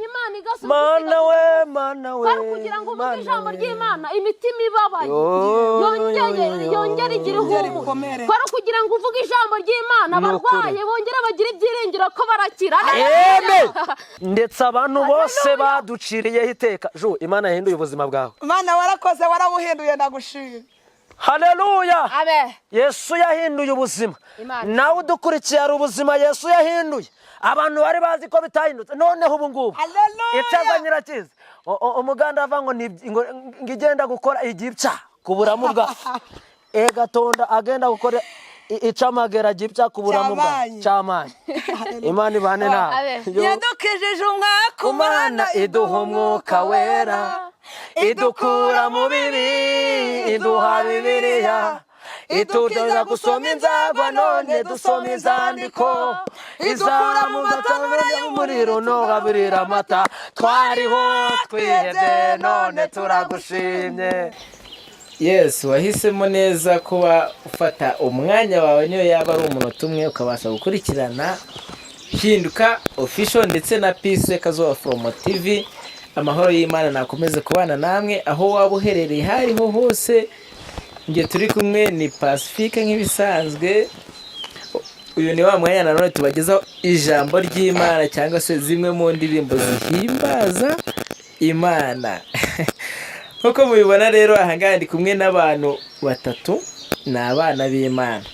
Icyatumye Imana igasubiza Mana we, Mana we, kwari ukugira ngo uvuge Mana ijambo we. ry'Imana, imitima ibabaye Yo, yo, yongeye yo, yo. yongere igire Yongere ihumure. ikomere. Kwari ukugira ngo uvuge ijambo ry'Imana, Ni ukuri. abarwaye bongere bagire ibyiringiro ko barakira. Amen. Ndetse abantu bose baduciriyeho iteka. Ju, Imana yahinduye ubuzima bwawe. Mana, warakoze, warabuhinduye, ndagushima. Haleluya. Amen. Yesu yahinduye ubuzima. Imana. Nawe udukurikiye, hari ubuzima Yesu yahinduye. Abantu bari bazi ko bitahindutse, noneho ubu ngubu Haleluya. icyaza nyirakiza. Umuganda ava ngo ngo igenda gukora igipya ku buramu bwa egatonda, agenda gukora icamagera gipya ku buramu bwa Cyamanyi. Cyamanyi. Imana ibane nawe. Amen. Yo. Yadukijije umwaka. Umana iduha Umwuka Wera, idukura mu bibi, iduha Bibiliya, itutoza gusoma inzagwa, none dusoma inzandiko, idukura mu matanura y'umuriro ntugaburira amata. Twariho twihebye, none turagushimye. Yes, wahisemo neza kuba ufata umwanya wawe, niyo yaba ari umunota umwe, ukabasha gukurikirana Hinduka Official ndetse na Peace Kazuba From TV. Amahoro y'Imana nakomeze kubana namwe aho waba uherereye aho ariho hose. Njye turi kumwe ni Pacifique nk'ibisanzwe. Uyu ni wa mwanya nanone tubagezaho ijambo ry'Imana cyangwa se zimwe mu ndirimbo zihimbaza Imana. Nk'uko mubibona rero, ahangaha ndi kumwe n'abantu batatu, ni abana b'Imana.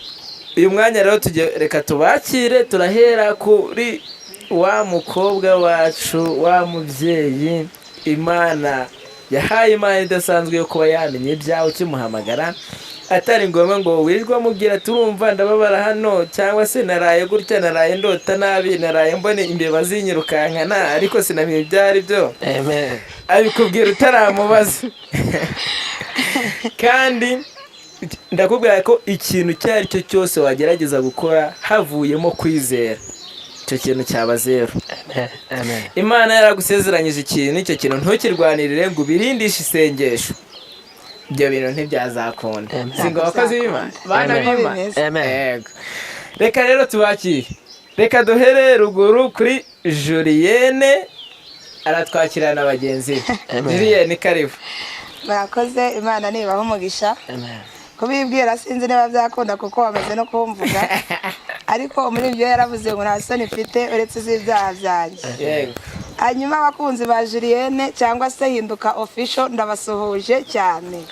Uyu mwanya rero tugiye, reka tubakire. Turahera kuri wa mukobwa wacu, wa mubyeyi Imana yahaye Imana idasanzwe yo kuba yamenya ibyawe ukimuhamagara, atari ngombwa ngo wirirwe amubwira turumva ndababara hano, cyangwa se naraye gutya, naraye ndota nabi, naraye mbone imbeba zinyirukankana, ariko sinamenye ibyo ari byo. Amen. Abikubwira utaramubaza. Kandi ndakubwira ko ikintu icyo ari cyo cyose wagerageza gukora havuyemo kwizera, icyo kintu cyaba zeru. Amen. Amen. Imana yaragusezeranyije ikintu, icyo kintu ntukirwanirire ngo ubirindishe isengesho, ibyo bintu ntibyazakunda. Amen. Si ngo abakozi b'Imana, bana Amen. b'Imana? Amen. Yego. Reka rero tubakire, reka duhere ruguru kuri Julienne, aratwakira na bagenzi be. Amen. Julienne, karibu. Murakoze, Imana nibaha umugisha. Amen. Kubibwira sinzi niba byakunda kuko wamaze no kumvuga, ariko muri ibyo yaravuze ngo nta soni mfite uretse iz'ibyaha byanjye. Hanyuma abakunzi ba Julienne cyangwa se Hinduka Official, ndabasuhuje cyane.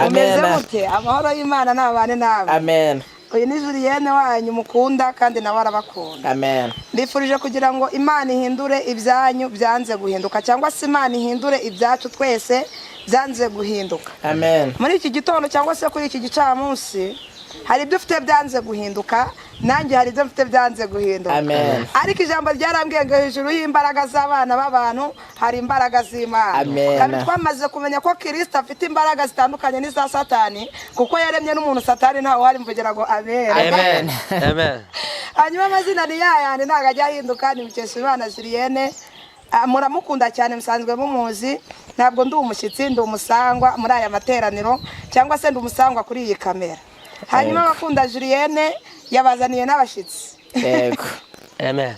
Mumeze Amen. mute? Amahoro y'Imana n'abane nawe. Amen. Uyu ni Julienne wanyu mukunda, kandi nawe arabakunda. Amen. Mbifurije kugira ngo Imana ihindure ibyanyu byanze guhinduka, cyangwa se Imana ihindure ibyacu twese byanze guhinduka. Amen. Muri iki gitondo cyangwa se kuri iki gicamunsi, hari ibyo ufite byanze guhinduka, nanjye hari ibyo mfite byanze guhinduka. Amen. Ariko ijambo ryarambwiye ngo hejuru y'imbaraga z'abana b'abantu hari imbaraga z'Imana. Amen. Kandi twamaze kumenya ko Kirisita afite imbaraga zitandukanye n'iza Satani, kuko yaremye n'umuntu Satani ntawe uhari. Mvugira ngo amen. Amen. Amen. Hanyuma amazina ni yayandi, ntabwo ajya ahinduka, ni Mukeshimana Julienne. Muramukunda cyane, musanzwe mumuzi. Ntabwo ndi umushyitsi, ndi umusangwa muri aya materaniro, cyangwa se ndi umusangwa kuri iyi kamera. Hanyuma abakunda Julienne, yabazaniye n'abashyitsi. Amen.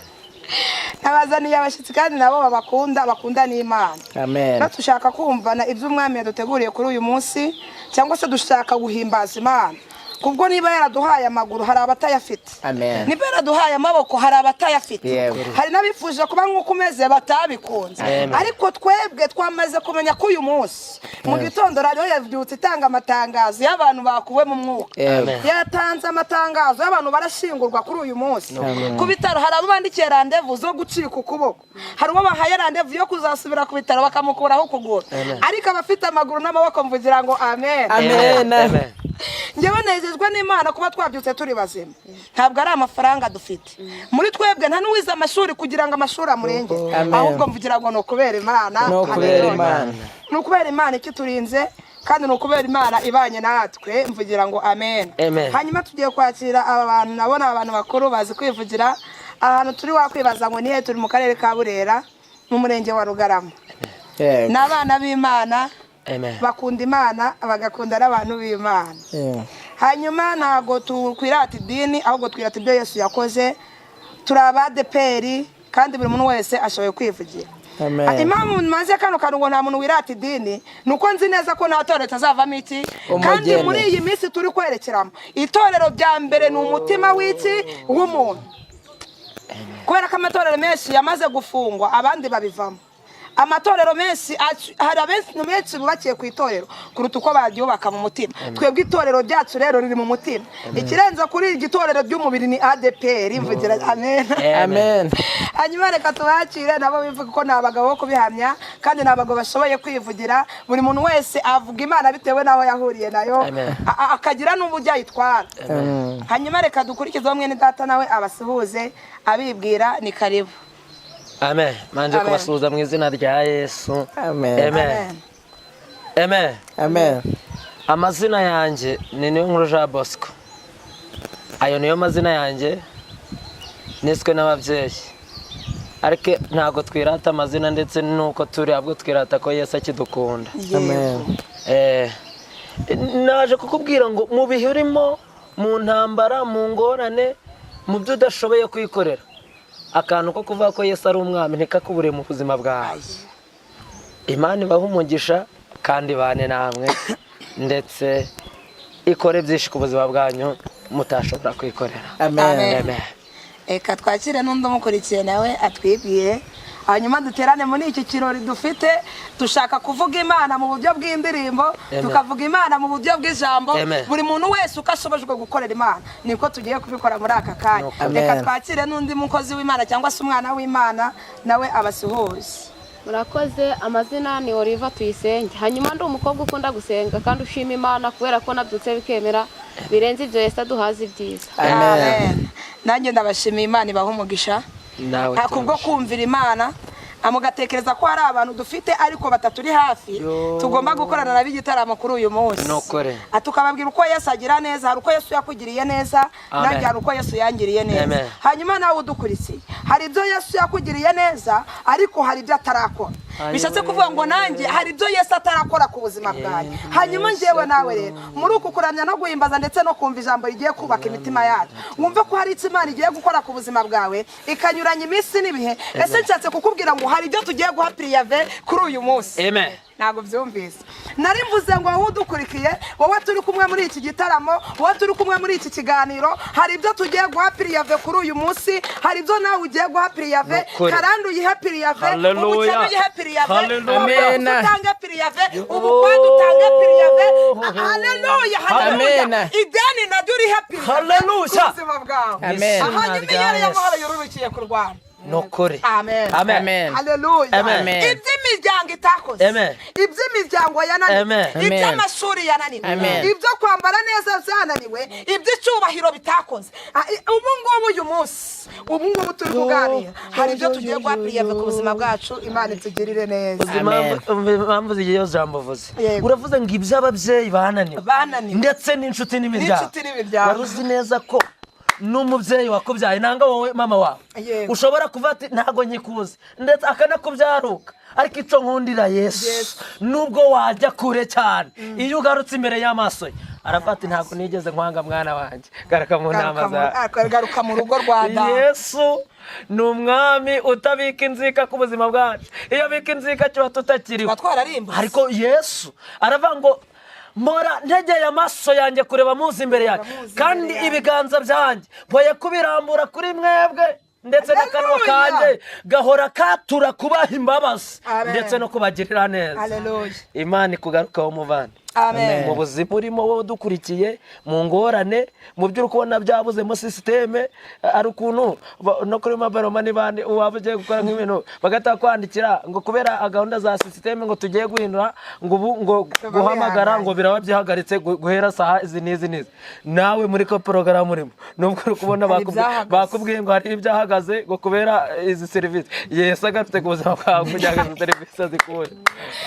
Yabazaniye abashyitsi, kandi nabo babakunda, bakunda n'Imana. Amen. Rero dushaka kumvana ibyo Umwami yaduteguriye kuri uyu munsi, cyangwa se dushaka guhimbaza Imana, kubwo niba yaraduhaye amaguru hari abatayafite. Amen. Niba yaraduhaye amaboko hari abatayafite. Hari n'abifuje kuba nk'uko umeze batabikunze. Amen. Ariko twebwe twamaze kumenya ko uyu munsi mu gitondo radiyo yabyutse itanga amatangazo y'abantu bakuwe mu mwuka. Amen. Yatanze amatangazo y'abantu barashyingurwa kuri uyu munsi. Ku bitaro hari abo bandikiye randevu zo gucika ukuboko, hari uwo bahaye randevu yo kuzasubira ku bitaro bakamukuraho ukuguru. Amen. Ariko abafite amaguru n'amaboko, mvugira ngo amen. Amen. Amen. Njyewe nezezwa n'Imana kuba twabyutse turi bazima. Ntabwo ari amafaranga dufite muri twebwe, nta n'uwize amashuri kugira ngo amashuri amurengere. Amen. Ahubwo mvugira ngo ni ukubera Imana. Ni ukubera Haleluya. Imana. Ni ukubera Imana ikiturinze, kandi ni ukubera Imana ibanye natwe. Mvugira ngo amen. Amen. Hanyuma tugiye kwakira aba bantu, nabo ni abantu bakuru bazi kwivugira. Ahantu turi wakwibaza ngo nihe turi? Mu karere ka Burera, mu murenge wa Rugarama. Ni abana b'Imana. Amen. Bakunda Imana, bagakunda n'abantu b'Imana. Hanyuma ntabwo twirata idini, ahubwo twirata ibyo Yesu yakoze. Turi abadeperi, kandi buri muntu wese ashoboye kwivugira. Amen. Impamvu maze kano kantu ngo nta muntu wirata idini, ni uko nzi neza ko nta torero ritazavamo iki. Kandi Umugeni. muri iyi minsi turi kwerekeramo, itorero rya mbere ni umutima w'iki? W'umuntu. Kubera ko amatorero menshi yamaze gufungwa, abandi babivamo. Amatorero menshi hari abenshi benshi bubakiye ku itorero kuruta uko baryubaka mu mutima. Twebwe itorero ryacu rero riri mu mutima. Ikirenze kuri iryo torero ry'umubiri ni ADPR. Mvugira amen. Amen. Hanyuma reka tubakire nabo bivuga ko ni abagabo bo kubihamya, kandi ni abagabo bashoboye kwivugira. Buri muntu wese avuga Imana bitewe n'aho yahuriye nayo, Amen. akagira n'uburyo ayitwara. Hanyuma reka dukurikizeho mwene data, nawe abasuhuze abibwira. Ni karibu. Amen. Manje Amen. kubasuhuza mu izina rya Yesu. Amen. Amen. Amen. Amen. Amazina yanjye ni Niyonkuru Jean Bosco. Ayo niyo mazina yanjye niswe n'ababyeyi, ariko ntabwo twirata amazina ndetse n'uko turi, ahubwo twirata ko Yesu akidukunda. Amen. Naje kukubwira ngo mu bihe urimo, mu ntambara, mu ngorane, mu byo udashoboye kwikorera, akantu ko kuvuga ko Yesu ari umwami ntikakubure mu buzima bwawe. Imana ibahe umugisha kandi bane namwe, ndetse ikore byinshi ku buzima bwanyu mutashobora kwikorera. Amen. Amen. Reka twakire n'undi umukurikiye, nawe atwibwire, hanyuma duterane muri iki kirori dufite. Dushaka kuvuga Imana mu buryo bw'indirimbo, Amen. tukavuga Imana mu buryo bw'ijambo. Amen. Buri muntu wese uko ashobojwe gukorera Imana, niko tugiye kubikora muri aka kanya. Amen. Reka twakire n'undi mukozi w'Imana cyangwa se umwana w'Imana, nawe abasuhuze. Murakoze. Amazina ni Oliva Tuyisenge. Hanyuma ndi umukobwa ukunda gusenga kandi ushima Imana kubera ko nabyutse bikemera. Birenze ibyo, Yesu aduhaza ibyiza. Amen. Nanjye ndabashimiye, Imana ibaha umugisha. Nawe. Kubwo kumvira Imana, mugatekereza ko hari abantu dufite ariko bataturi hafi, Yo. tugomba gukorana nabo igitaramo kuri uyu munsi. Nukuri. Tukababwira uko Yesu agira neza. Hari uko Yesu yakugiriye neza, Amen. nanjye hari uko Yesu yangiriye neza. Amen. Hanyuma nawe udukurikiye, hari ibyo Yesu yakugiriye neza, ariko hari ibyo atarakora. Ayo. Bishatse kuvuga ngo nanjye hari ibyo Yesu atarakora ku buzima bwanjye. Hanyuma njyewe nawe rero, muri uku kuramya no guhimbaza ndetse no kumva ijambo rigiye kubaka imitima yacu, wumve ko hari icyo Imana igiye gukora ku buzima bwawe, ikanyuranya iminsi n'ibihe. Ese nshatse kukubwira ngo hari ibyo tugiye guha piriyave kuri uyu munsi. Amen. Ntabwo byumvise. Nari mvuze ngo wowe udukurikiye, wowe turi kumwe muri iki gitaramo, wowe turi kumwe muri iki kiganiro, hari ibyo tugiye guha piriyave kuri uyu munsi. Hari ibyo nawe ugiye guha piriyave. Nukuri. Karande uyihe piriyave. Hallelujah. Ubukene uyihe piriyave. Hallelujah. Amen. Utange piriyave. Ubukwade utange piriyave. Haleluya, haleluya. Amen. Ideni naryo urihe piriyave Hallelujah. ku buzima bwawe. Amen. Hanyuma inyana y'amahoro yururukiye ku Rwanda. Nukuri. Amen. Amen. Amen. Haleluya. Amen. Amen. Iby'imiryango itakoze, Amen. iby'imiryango yananiwe, Amen. iby'amashuri yananiwe, Amen. ibyo kwambara neza byananiwe, iby'icyubahiro bitakoze, ubu ngubu uyu munsi, ubu ngubu turi kuganira, hari ibyo tugiye guha piriyave ku buzima bwacu. Imana itugirire neza. Uzi impamvu zigiye jambo uvuze? Yego. Uravuze ngo iby'ababyeyi bananiwe, Bananiwe. ndetse n'inshuti n'imiryango. N'inshuti n'imiryango. Wari uzi neza ko n'umubyeyi wakubyaye, nanga wowe mama wawe, Yego. ushobora kuvuga ati ntabwo nkikuzi, ndetse akanakubyaruka? Ariko icyo nkundira Yesu, Yesu. nubwo wajya kure cyane, iyo ugarutse imbere y'amaso ye, aravuga ati ntabwo nigeze nkwanga, mwana wanjye, garuka mu nama zawe. Garuka mu rugo rwa data. Yesu ni umwami utabika inzika ku buzima bwacu. Iyo abika inzika tuba tutakiriho. Tuba twararimbutse. Ariko Yesu aravuga ngo mpora ntegeye amaso yanjye kureba muzi imbere yanjye, Muzi imbere kandi yanjye. ibiganza byanjye mpoye kubirambura kuri mwebwe, ndetse n'akanwa Hallelujah. kanjye gahora katura kubaha imbabazi Amen. ndetse no kubagirira neza. Haleluya. Imana ikugarukaho, muvandi. Amen. Mu buzima urimo, wowe udukurikiye, mu ngorane, mu byo uri kubona byabuzemo sisiteme, ari ukuntu no kuri mobile money bandi waba ugiye gukora nk'ibintu bagahita kwandikira ngo kubera gahunda za sisiteme ngo tugiye guhindura, ngo ubu ngo Tuba guhamagara wihanganye. ngo biraba byihagaritse guhera saha izi n'izi n'izi. Nawe muri ko porogaramu urimo, nubwo uri kubona Hari ibyahagaze. bakubwiye ngo hari ibyahagaze ngo kubera izi serivisi, Yesu agarutse ku buzima bwawe kugira ngo izi serivisi azikure.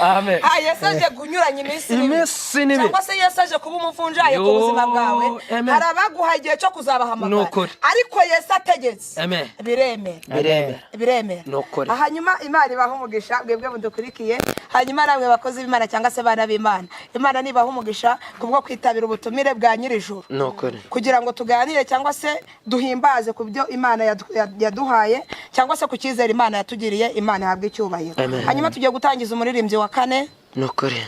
Amen. Ah, Yesu aje kunyuranya iminsi n'ibihe. Iminsi. iminsi n'ibihe. Cyangwa se Yesu aje kuba umuvunjayi ku Yo, buzima bwawe. Amen. Hari abaguha igihe cyo Ni kuzabahamagara, ukuri. ariko Yesu ategetse, Amen. biremera. Biremera. Biremera. Ni ukuri. Hanyuma Imana ibaha umugisha mwebwe mudukurikiye, hanyuma namwe bakozi b'Imana cyangwa se bana b'Imana, Imana nibaha umugisha kubwo kwitabira ubutumire bwa nyir'ijuru Ni ukuri. kugira ngo tuganire cyangwa se duhimbaze ku byo Imana yaduhaye cyangwa se ku cyizere Imana yatugiriye. Imana ihabwa icyubahiro. Amen. Hanyuma tugiye gutangiza umuririmbyi wa kane, Ni ukuri.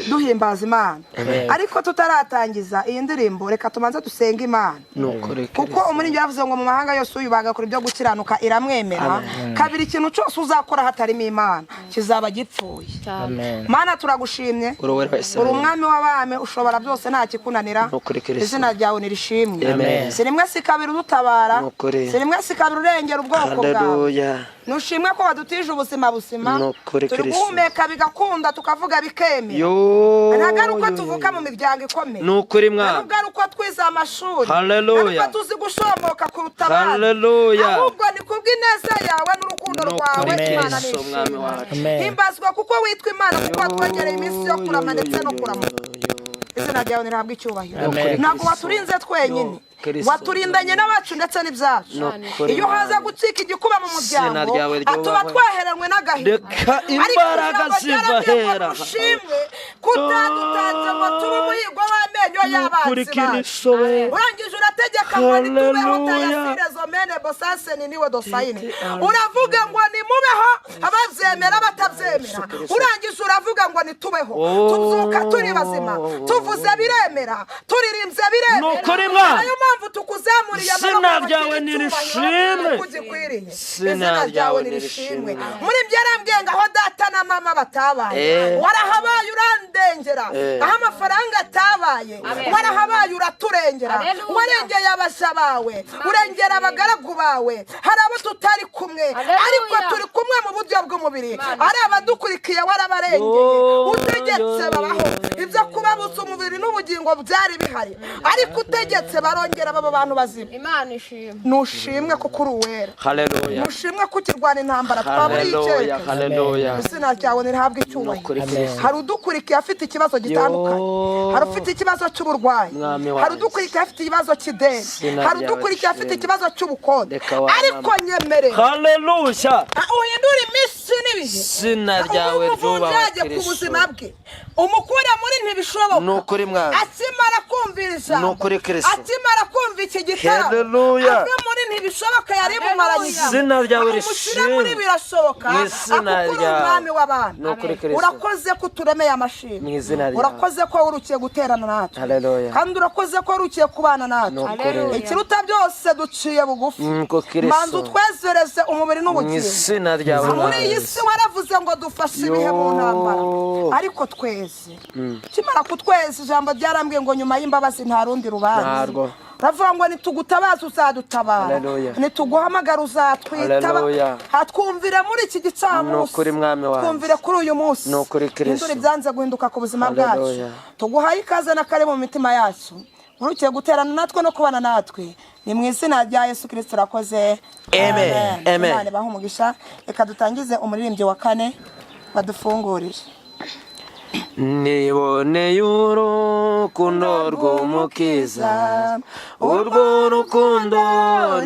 duhimbaza Imana. Amen. Ariko tutaratangiza iyi ndirimbo, reka tubanze dusenge Imana, Ni ukuri. kuko umuririmbyi yavuze ngo mu mahanga yose uyubaga kuri ibyo gukiranuka iramwemera. Kabiri, ikintu cyose uzakora hatarimo Imana kizaba gipfuye. Cyane. Amen. Mana, turagushimye. Uri uwera wa Uri Isirayeli. umwami w'abami, ushobora byose, nta kikunanira. Ni ukuri, Kristo. Izina ryawe nirishimwe. Amen. Si rimwe si kabiri udutabara, Ni ukuri. si rimwe si kabiri urengera ubwoko bwawe. Haleluya. Nushimwe ko wadutije ubuzima buzima, Ni ukuri, turi Kristo. guhumeka bigakunda, tukavuga bikemera. Yo. Ntabwo ari uko tuvuka mu miryango ikomeye, Ni ukuri, mwana. ntabwo ari uko twize amashuri, Haleluya. ntabwo tuzi gushomoka kuruta abandi, Haleluya. ahubwo ni kubw'ineza yawe n'urukundo Ni rwawe. ukuri, Imana Kristo, nishimwe. mwami wacu. Amen. Himbazwa kuko witwa Imana, kuko watwongereye iminsi yo kurama ndetse no kurama. Izina ryawe nirihabwa icyubahiro. Amen. Ntabwo waturinze twenyine, Kristo. waturindanye n'abacu ndetse n'ibyacu. Ni ukuri, Iyo haza Mana. gucika igikuba mu Izina muryango, ryawe ryubahwe. atuba twaheranwe n'agahinda. Reka Ariko imbaraga ijambo ziva ryarabwiye ngo ahera. nushimwe kutadutanze ngo tube umuhigo w'amenyo Ni ukuri, y'abanzi bacu. Kristo we. Urangije urategeka ngo nitubeho. Haleluya. Tayasire zomene bosaseni niwe dosayine. Uravuga ngo nimubeho, ababyemera batabyemera. Urangije uravuga ngo nitubeho. Oh. Tubyuka turi bazima, tuvuze biremera, turirimbye biremera. Ni ukuri, mwana. Nayo mpamvu tukuzamuriye Izina amaboko ngo ryawe kiri nirishimwe. icyubahiro kuko ugikwiriye. Izina Izina ryawe ryawe nirishimwe. nirishimwe. Muri ibyo yarambwiye ngo aho data na mama batabaye, warahabaye urandengera. Aho amafaranga atabaye, warahabaye uraturengera. Haleluya. Warengeye abaja bawe, urengera abagaragu bawe. Hari abo tutari kumwe, Haleluya. ariko turi kumwe mu buryo bw'umubiri. Imana. Ari abadukurikiye, warabarengeye. Yo, Utegetse yo, babaho. Ibyo kubabutsa umubiri n'ubugingo byari bihari, ariko utegetse barongera baba abantu bazima. Imana ishimwe. Nushimwe kuko uri uwera. Haleluya. Nushimwe ko ukirwana intambara twaburiye Haleluya. icyerekezo. Haleluya. Izina ryawe nirihabwe Ni icyubahiro. ukuri, Kristo. Hari udukurikiye afite ikibazo gitandukanye, Yo. hari ufite ikibazo cy'uburwayi, Mwami wanjye. hari udukurikiye afite ikibazo cy'ideni, Izina hari ryawe udukurikiye afite rishimwe. ikibazo cy'ubukode, Reka wa ariko nyemerera Haleluya. uhindure iminsi n'ibihe. Izina ryawe ryubahwe, Umuvunjaje ku Kristo. buzima bwe, umukure muri ntibishoboka. Ni ukuri, mwana. Akimara kumva ijambo, Ni ukuri, Kristo. akimara kumva iki gitaramo, Haleluya. ave muri ntibishoboka yari mumaranye igihe, Izina ryawe umushyire muri rishimwe. birashoboka, Mu izina akukure ryawe. umwami w'abami. Ni ukuri, Kristo. Urakoze ko uturemeye amashimwe. Mu izina ryawe. Urakoze ko wurukiye guterana natwe, Haleluya. kandi urakoze ko wurukiye kubana Ni natwe. ukuri. Haleluya. Ikiruta byose, duciye bugufi. Nuko Kristo. Manza utwezereze umubiri Mu n'ubugingo. izina ryawe, Muri Mwami. iyi si waravuze ngo dufashe ibihe mu Yo. ntambara, ariko tweze kimara kutweza, ijambo ryarambwiye ngo nyuma y'imbabazi nta rundi rubanza. Ntarwo. Ravuga ngo nitugutabaza uzadutabara, Haleluya. nituguhamagara uzatwitaba. Haleluya. Hatwumvire muri iki Ni gicamunsi, ukuri, Mwami wanjye. twumvire kuri uyu munsi. Ni ukuri, Kristo. Hindura ibyanze guhinduka ku buzima bwacu. Haleluya. Tuguhaye ikaze na kare mu mitima yacu, urukiye guterana natwe no kubana natwe. Ni mu izina rya Yesu Kirisito urakoze. Amen. Amen. Imana ibahe umugisha. Reka dutangize umuririmbyi wa kane badufungurire. Niboneye urukundo rw'Umukiza, urwo rukundo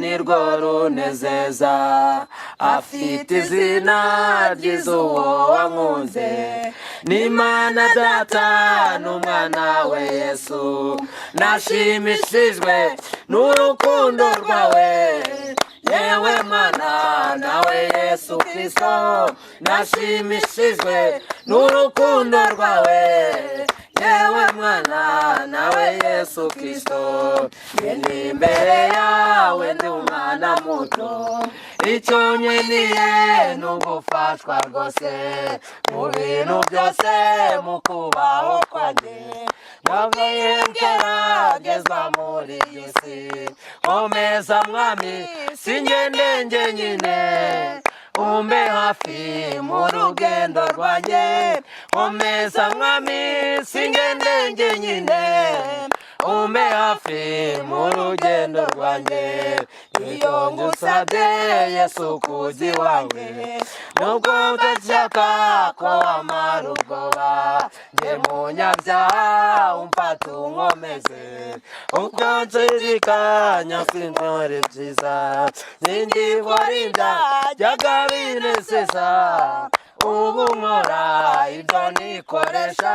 nirwo runezeza. Afite izina ryiza uwo wankunze, n'Imana Data n'umwana we Yesu. Nashimishijwe n'urukundo rwawe, yewe Mana, nawe Yesu Kristo. Nashimishijwe n'urukundo rwawe, yewe Mwana, nawe Yesu Kristo. Ndi imbere yawe ndi umwana muto, icyo nkeneye ni ugufashwa rwose mu bintu byose mu kubaho kwanjye. Nabwiye ngeragezwa muri iyi si, nkomeza Mwami, singende njyenyine, umbe hafi mu rugendo rwanjye. Nkomeza Mwami, singende njyenyine, umbe hafi mu rugendo rwanjye. Iyo ngusabye Yesu kuzi wawe, nubwo udashaka ko wamara ubwoba. Ndi munyabyaha, umfata unkomeze. Uko nshidikanya sinkore byiza, singikora ibyaha jyaga bineseza. Ubu nkora ibyo nikoresha,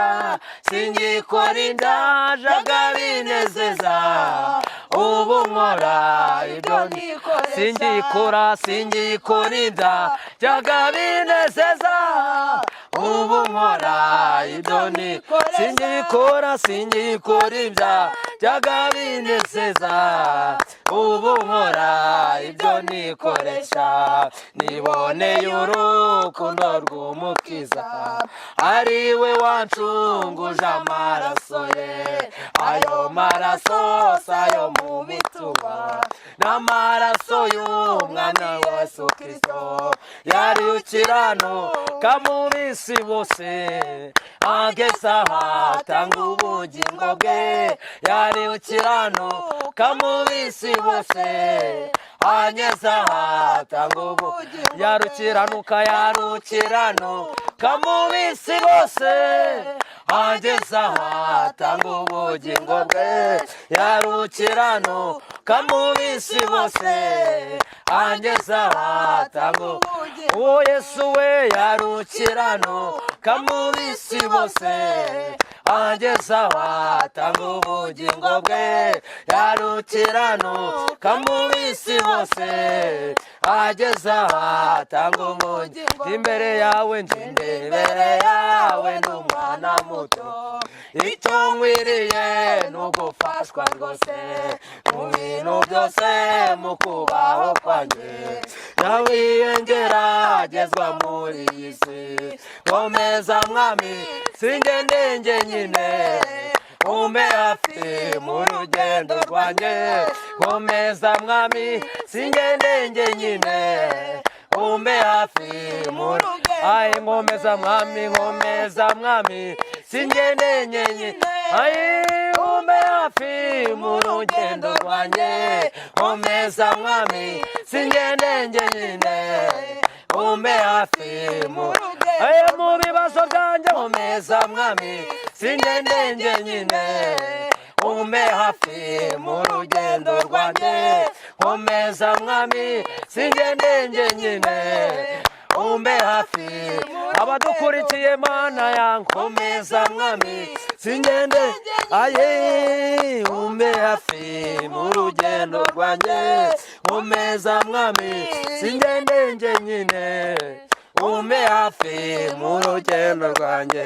singikora ibyaha jyaga binezeza. Ubu nkora ibyo nikoresha, singikora ibyaha jyaga binezeza. Ubu nkora ibyo ni singikora ibyaha jyaga binezeza. Ubu nkora ibyo nikoresha. Niboneye urukundo rw'Umukiza, ari we wancunguje amaraso ye. Ayo maraso si ayo mu bituba, n'amaraso y'Umwana Yesu Kristo. Yari ukiranuka mu bisi bose, ageze aho atanga ubugingo bwe. Yari ukiranuka mu bisi bose, ageze aho atanga ubugingo. Yarukiranuka mu bisi bose, ageze aho atanga ubugingo bwe. Yarukiranuka mu bisi bose, ageze aho atanga uwo Yesu we. Yarukiranuka mu bisi bose, ageze aho atanga ubugingo bwe. Yarukiranuka mu bisi bose, ageze aho atanga ubugingo. Imbere yawe, ndi imbere yawe, ndi umwana muto. Icyo nkwiriye ni ugufashwa rwose mu bintu byose mu kubaho kwanjye. Nawe ngeragezwa muri iyi si, komeza Mwami, singende njyenyine. Umbe hafi mu rugendo rwanjye. Komeza Mwami, singende njyenyine. Umbe hafi mu ayi. Nkomeza Mwami, nkomeza Mwami, singende njyenyine. Ayi, umbe hafi mu rugendo rwanjye. Nkomeza Mwami, singende njyenyine. Umbe hafi mu ayi, mu bibazo byanjye. Nkomeza Mwami, singende njyenyine. Umbe hafi mu rugendo rwanjye. Nkomeza Mwami, singende njyenyine. Umbe hafi. Abadukurikiye, Mana yankomeza Mwami, singende aye. Umbe hafi mu rugendo rwanjye. Nkomeza Mwami, singende njyenyine. Umbe hafi mu rugendo rwanjye.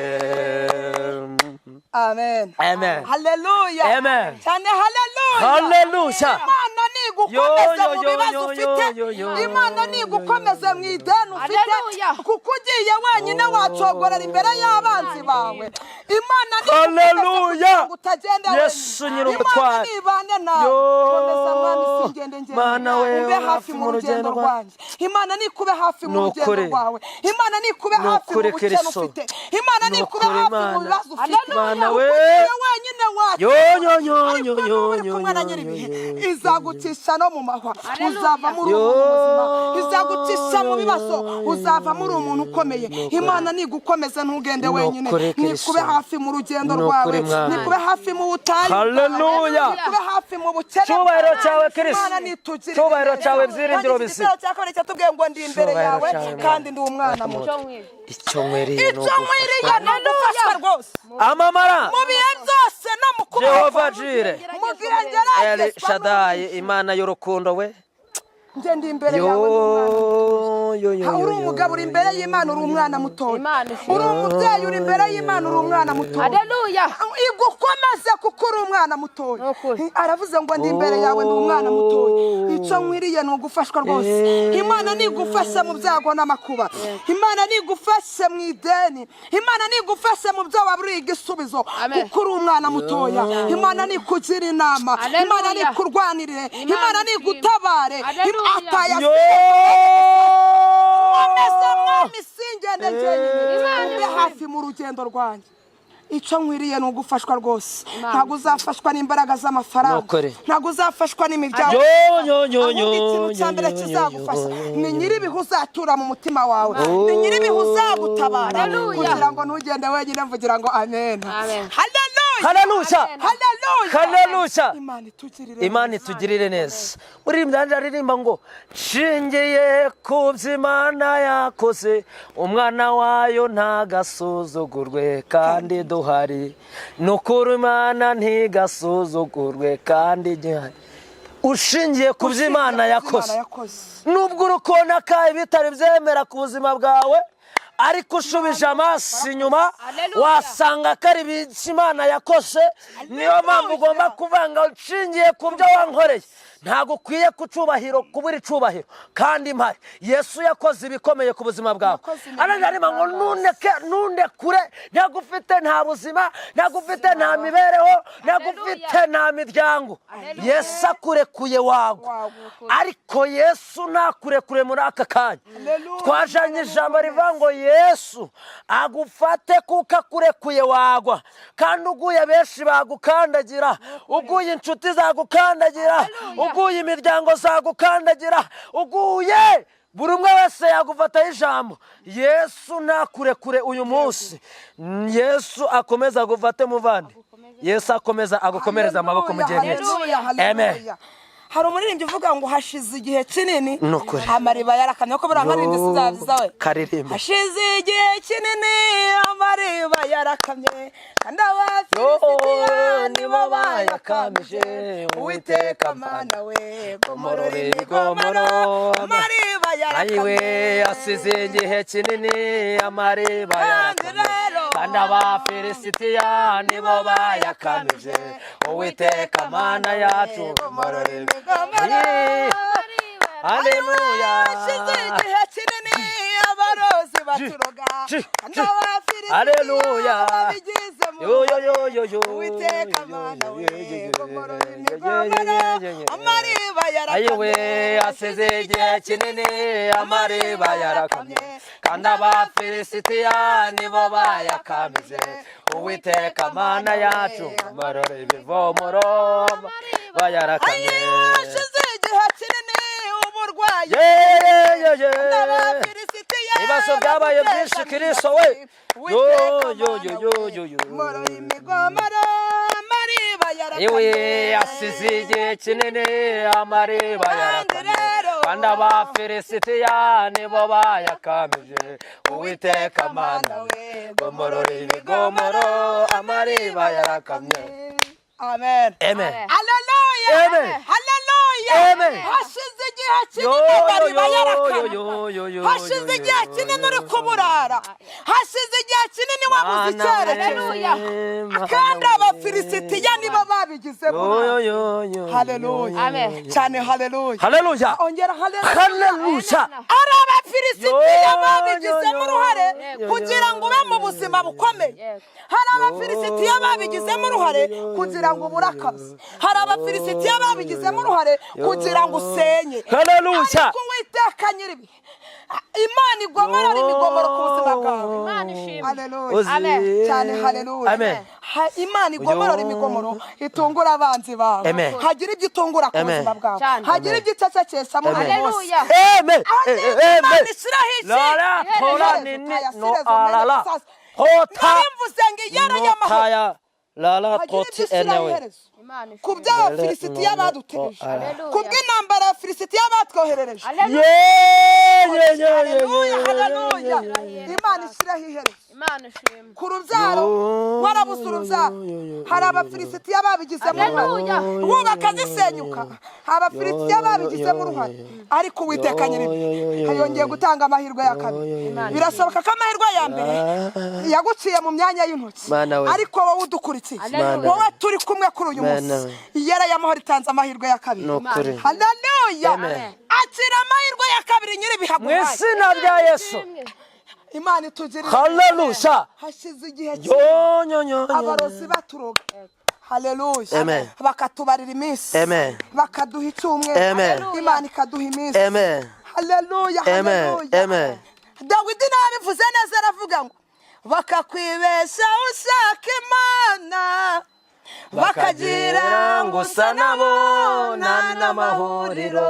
Amen. Amen. Haleluya. Amen. Cyane haleluya. Haleluya. Imana nigukomeze Yo, mu yo, bibazo yo, ufite. yo, yo, Imana nigukomeze mu ideni ufite. Haleluya. Kuko ugiye wenyine wacogorera imbere y'abanzi bawe. Imana nigukomeze Haleluya. kugira ngo utagenda Yesu wenyine. nyir'ubutware. Imana nibane nawe. Yo. Komeza Mwami, singende njyenyine. Mana we, Umbe hafi mu rugendo rwanjye. Imana nikube hafi mu rugendo Nukuri. rwawe. Imana nikube hafi mu Nukuri, bukene Kristo. ufite. Imana nikube Nukuri, hafi mu Mana. bibazo ufite. Mana we. Ugiye wenyine wacu. Yo, yo, yo, Ariko yo, nuba yo, uri yo, kumwe na yo, nyir'ibihe, yo, yo, izagucisha no mu mahwa, Haleluya. uzavamo uri Yo, umuntu muzima. Izagucisha mu yo, bibazo, yo, uzavamo uri umuntu ukomeye. Imana nigukomeze, ntugende Nukuri, wenyine. Kristo. Nikube hafi mu rugendo Nukuri, rwawe. Mwami. Nikube hafi mu butayu bwawe. Haleluya. Nikube hafi mu bukene Cyubahiro bwawe. cyawe, Kristo. Imana nitugirire Cyubahiro neza. cyawe, byiringiro Kandi iki bizima. gitero cya kabiri cyatubwiye ngo ndi imbere Cyubahiro yawe cyawe, Mwami. kandi ndi umwana muto. Icyo nkwiye. Icyo nkwiriye ni Icyo nkwiriye ni ugufashwa rwose Amamara. mu bihe byose no mu kubaho Jehova kwawe. Jire, Mu gihe El ngeragezwa. Shaddai, Imana y'urukundo we. Njye ndi imbere Yo, yawe, ndi umwana muto. yo, yo, Ha, uri yo, umugabo uri imbere y'Imana, uri umwana mutoya. Imana ishimwe. Uri umubyeyi uri imbere y'Imana, uri umwana mutoya. Haleluya. Igukomeze kuko uri umwana mutoya. Ni ukuri. Aravuze ngo ndi imbere yawe, ndi umwana mutoya. Icyo nkwiriye ni ugufashwa rwose. Imana nigufashe mu byago n'amakuba. Imana nigufashe mu ideni. Imana nigufashe mu byo waburiye igisubizo. Amen. Kuko uri umwana mutoya. Imana nikugira inama. Haleluya. Imana nikurwanirire. Imana Imana ishimwe. nigutabare. Haleluya. Ataya. Yo. Komeza Mwami, singende njyenyine. Imana Umbe ishimwe. hafi mu rugendo rwanjye. Icyo nkwiriye ni ugufashwa rwose. Imana. Ntabwo uzafashwa n'imbaraga z'amafaranga. Nukuri. Ntabwo uzafashwa n'imiryango. Yo, yo, yo, Ahubwo yo, ikintu cya yo, mbere yo, kizagufasha yo, yo, ni nyir'ibihe uzatura mu mutima wawe, Oh. ni nyir'ibihe uzagutabara. igutabara Hallelujah. kugira ngo ntugende wenyine, mvugira ngo amen. Amen. Haleluya. Haleluya. Haleluya. Haleluya. Imana itugirire. Imana itugirire neza. Uririmba yanjye aririmba ngo: "Nshingiye ku byo Imana yakoze, umwana wayo ntagasuzugurwe kandi duhari. Ni ukuri Imana ntigasuzugurwe kandi gihari." Ushingiye ku byo Imana yakoze, nubwo uri kubona ko bitari byemera ku buzima bwawe, ariko ushubije amaso inyuma, Haleluya. wasanga ko ari ibyo Imana yakoze. Niyo mpamvu ugomba kuvuga ngo: "Nshingiye ku byo wankoreye, ntabwo ukwiye ku cyubahiro, kubura icubahiro kandi mpari." Yesu yakoze ibikomeye ku buzima bwawe. Yakoze imirimo. Ararima ngo nundeke, nundekure. Ntabwo ufite, nta buzima, ntabwo ufite, nta mibereho, ntabwo ufite, nta miryango. Yesu akurekuye wagwa. Wagwa. Ariko Yesu ntakurekure muri aka kanya. Haleluya. Twajanye ijambo rivuga ngo Yesu agufate, kuko akurekuye wagwa, kandi uguye benshi bagukandagira, uguye inshuti zagukandagira, uguye imiryango zagukandagira, uguye buri umwe wese yagufataho ijambo. Yesu ntakurekure uyu munsi. Yesu akomeza agufate, muvandi. Yesu akomeza agukomereza amaboko mu gihe nk'iki. Haleluya, Amen. haleluya. Hari umuririmbyi uvuga ngo hashize igihe kinini Ni ukuri. amariba yarakamye, ko buriya nkaririmbyi sizabyiza we. Karirimbe. Hashize igihe kinini amariba yarakamye, kandi Abafilisitiya nibo bayakamije. Uwiteka Mana we, gomorora imigomoro, amariba Ayiwe. yarakamye. Asize igihe kinini amariba Kandi yarakamye, rero kandi Abafilisitiya nibo bayakamije. Uwiteka Mana yacu, gomorora imigomoro. Haleluya. Hashize igihe kinini abarozi baturoga, kandi Abafilisitiya Haleluya. babigizemo Yo yo yo yo yo. Uwiteka Mana we, gomorora imigomoro, amariba Ayiwe. yarakamye. Asize igihe kinini amariba yarakamye, kandi Abafilisitiya nibo bayakamije. Uwiteka Mana yacu, gomorora ibivomoro bayarakamye. Ayiwe, hashize igihe kinini uburwayi, Ye, ye, ye. n'Abafilisitiya Ibibazo byabaye byinshi, Kristo we. Yo, yo, yo, yo, yo, yo. gomorora imigomoro, amariba Iwe. yarakamye. Asize igihe kinini amariba Kandi yarakamye, rero kandi Abafilisitiya nibo bayakamije. Uwiteka Mana we, gomorora ibigomoro, amariba yarakamye. Amen. Amen. Haleluya. Amen. Haleluya. Amen. Hashize igihe Yo, kinini yo, amariba yo, yarakamye. yo, yo, yo, Hashize yo, igihe yo, kinini yo, uri yo. kuburara, hashize igihe kinini wabuze Mana we, icyerekezo, Mana kandi we. Abafilisitiya nibo babigizemo Yo, uruhare. yo, yo, yo, Haleluya. Amen. Cyane haleluya. Haleluya. Ongera haleluya. Haleluya. Ari Abafilisitiya Yo, babigizemo yo, yo, uruhare yo, kugira yo, ngo ube mu buzima bukomeye. Yego. Hari Abafilisitiya babigizemo uruhare kugira ngo ubure akazi. Hari Abafilisitiya babigizemo uruhare kugira ngo usenye. Haleluya. Ariko Uwiteka nyiribihe, Imana igomorora imigomoro ku buzima bwawe. Imana ishimwe. Haleluya. Uzi. Amen. Cyane haleluya. Amen. Imana igomorora imigomoro, itungura abanzi bawe. Amen. Hagira ibyo itungura ku Amen. buzima bwawe. Cyane. Hagira ibyo icecekesha muri uyu munsi. Haleluya. Amen. Imana Amen. ishyiraho iki? Lara tora Iherezo, nini taya, no sirezo, alala. mene, sasa. Hota. Nari mvuze ngo iyera y'amahoro. Notaya. Lala Hagira toti ibyo ishyiraho enewe. iherezo Imana ku ishimwe. by'Abafilisitiya baduteje, Haleluya. ku bw'intambara Abafilisitiya batwoherereje. Haleluya. Ye ye ye ye. Haleluya, haleluya. Imana ishyireho iherezo Imana ishimwe. ku rubyaro. Warabuze urubyaro, hari Abafilisitiya babigizemo uruhare. Haleluya. Wubaka zisenyuka, Abafilisitiya babigizemo uruhare. Ariko Uwiteka nyiribihe yongeye gutanga amahirwe ya kabiri. Birashoboka ko amahirwe ya mbere yaguciye mu myanya y'intoki, Mana we. ariko wowe udukurikiye, Haleluya. wowe turi kumwe kuri uyu Mana munsi, we. iyera y'amahoro itanze amahirwe ya kabiri. Ni ukuri. Haleluya. Amen. Akira amahirwe ya kabiri nyiribihe Mu aguhaye. izina rya Yesu. Ishimwe. Imana itugirire. Haleluya. Hashize igihe kinini Yo nyo nyo nyo. abarozi baturoga, haleluya, Amen. bakatubarira iminsi, Amen. bakaduha icyumweru, Amen. Imana ikaduha iminsi. Amen. Haleluya. Amen. Haleluya. Amen. Dawidi nawe abivuze neza, aravuga ngo bakakwibesha ushaka Imana, bakagira ngo usa nabo nta n'amahuriro.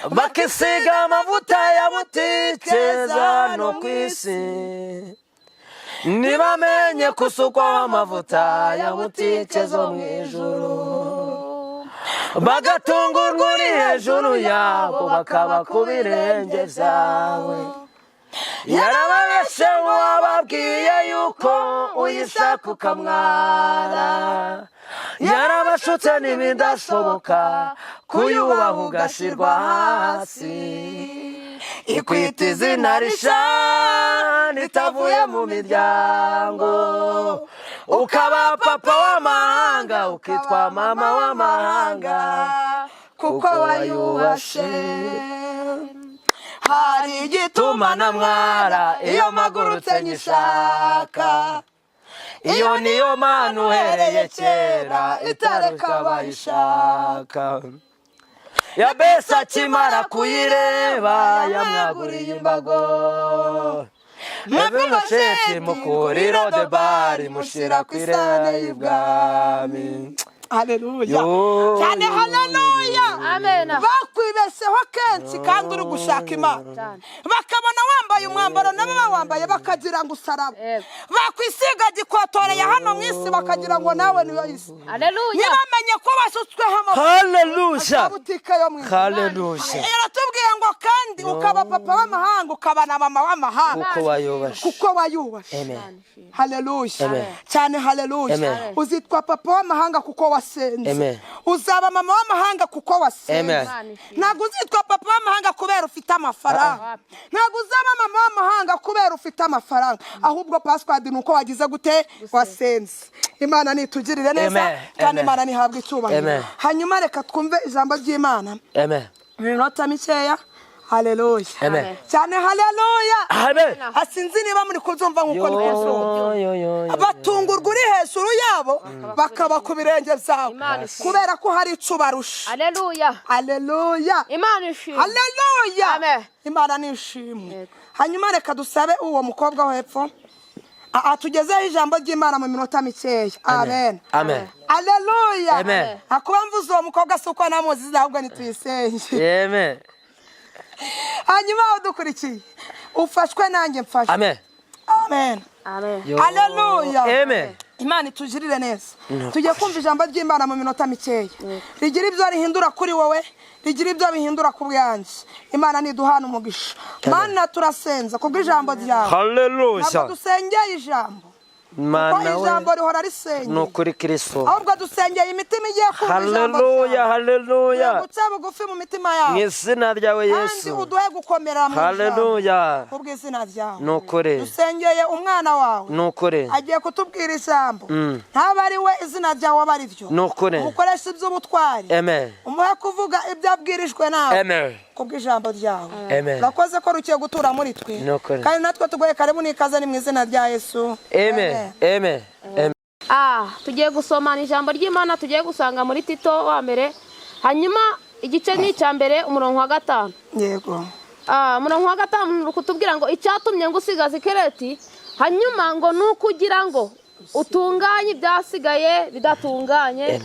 Bakisiga amavuta ya butike za no ku isi, ntibamenye kusukwaho amavuta ya butike zo mu ijuru, bagatungurwa uri hejuru yabo, bakaba ku birenge byawe. Yarababeshe wababwiye yuko uyishaka ukamwara, yarabashutse n'ibidashoboka kuyubaha ugashirwa hasi. Ikwita izina risha ritavuye mu miryango, ukaba papa w'amahanga, ukitwa mama w'amahanga, kuko wayubashe. Hari igituma tuma mwara iyo mpagurutse nyishaka. Iyo niyo mana uhereye kera itareka bayishaka. Yabesi akimara kuyireba yamwaguriye imbago. Mefibosheti mukuriro de bari mushyira ku irebe y'ibwami. Haleluya! Yo. Cyane haleluya! Amen. Bakwibesheho kenshi kandi uri gushaka Imana, Cyane. bakabona wambaye umwambaro nabo bawambaye bakagira ngo usaraba, Yego. bakwisiga gikotoreye hano mu isi bakagira ngo nawe niyo isi, Haleluya. ntibamenye ko basutsweho amavuta Haleluya! butike yo mu ijuru. Haleluya! Iratubwiye ngo kandi ukaba papa w'amahanga, ukaba na mama w'amahanga, Kuko wayubashe. kuko wayubashe. Amen. Haleluya! Amen. Cyane haleluya! Amen. Uzitwa papa w'amahanga kuko wasenze. Amen. Uzaba mama w'amahanga kuko wasenze. Amen. Ntabwo uzitwa papa w'amahanga kubera ufite amafaranga, ntabwo uzaba mama w'amahanga kubera ufite amafaranga, ahubwo password ni uko wagize gute? Wasenze. Imana nitugirire neza. Amen. Kandi Amen. Imana ntihabwe icyubahiro. Amen. Hanyuma reka twumve ijambo ry'Imana Amen. mu minota mikeya. Haleluya! Amen. Cyane haleluya! Amen. Asinzi niba muri kubyumva nk'uko ndi kubyumva. Yo, yo, yo, yo. Batungurwa uri hejuru yabo, bakaba ku birenge byawe, Imana ishimwe. kubera ko hari icyo ubarusha. Haleluya. Haleluya! Imana ishimwe. Haleluya! Amen. Imana ni ishimwe. Yego. Hanyuma reka dusabe uwo mukobwa wo hepfo atugezeho ijambo ry'Imana mu minota mikeya. Amen. Amen. Haleluya! Amen. Akuba mvuze uwo mukobwa si uko namuzi, ahubwo ntituyisenge. Amen. Hanyuma aho dukurikiye ufashwe nanjye mfashwe. Amen. Amen. Amen. Yo. Haleluya! Amen. Imana itugirire neza. Tugiye kumva ijambo ry'Imana mu minota mikeya, rigira ibyo rihindura kuri wowe, rigira ibyo bihindura ku bwanjye. Imana niduhana umugisha. Mana, turasenza kubw'ijambo ryawe. Ntabwo Haleluya! dusengeye ijambo kuko Mana we, ijambo rihora ni risengeye, ukuri Kristo. ahubwo dusengeye imitima igiye kumva ijambo Haleluya! ryawe. Haleluya! Guca bugufi mu mitima Mu yawe, izina ryawe kandi Yesu. uduhe gukomera mu ijambo Haleluya! kubw'izina ryawe. Ni ukuri. Dusengeye umwana wawe Ni ukuri. agiye kutubwira ijambo, ntaba ari we, izina ryawe aba ari ryo. Ni ukuri. Umukoresha iby'ubutwari, Amen. umuhe kuvuga ibyo abwirijwe nawe Amen. kubw'ijambo ryawe. Amen. Urakoze ko rugiye gutura muri twe, Ni ukuri. kandi natwe tuguhe karibu n'ikaze, ni mu izina rya Yesu. Amen. Amen. Amen. Tugiye gusomana ijambo ry'Imana, tugiye gusanga muri Tito wa mbere, hanyuma igice ni icya mbere, umurongo wa 5. Yego. Umurongo wa 5 uri kutubwira ngo icyatumye ngo usigaze ikereti, hanyuma ngo ni ukugira ngo utunganye ibyasigaye bidatunganye,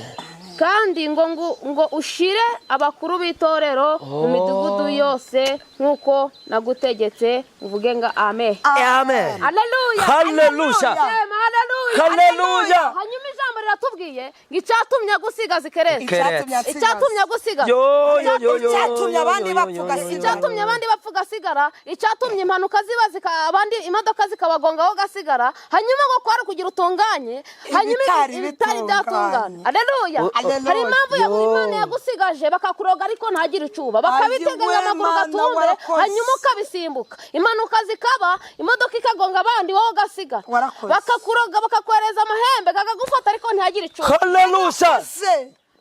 kandi ngo ushire abakuru b'itorero mu midugudu yose nk'uko nagutegetse. Uvuge ngo amen. Amen. Haleluya! Haleluya! Sema haleluya! Haleluya! Hanyuma ijambo riratubwiye ngo icyatumye gusigaza ikereti, Icyatumye ansigaza. icyatumye gusigaza, Yo, yo, yo, yo. Icyatumye abandi yo, bapfa yo, yo, ugasigara. icyatumye abandi bapfa ugasigara, icyatumye impanuka ziba abandi imodoka zikabagongaho ugasigara, hanyuma ngo kwari kugira utunganye hanyuma Ibitari ibitari bitunganye. byatungana. Haleluya! Haleluya. Hari impamvu Yo. Imana yagusigaje, bakakuroga ariko ntagire icuba, bakabiteganya Ayiwe, amaguru Mana, gatumbe, warakoze. hanyuma ukabisimbuka, impanuka zikaba, imodoka ikagonga abandi, wowe ugasigara, Warakoze. bakakuroga, bakakohereza amahembe kakagufata ariko ntihagire icuba. Haleluya! Se.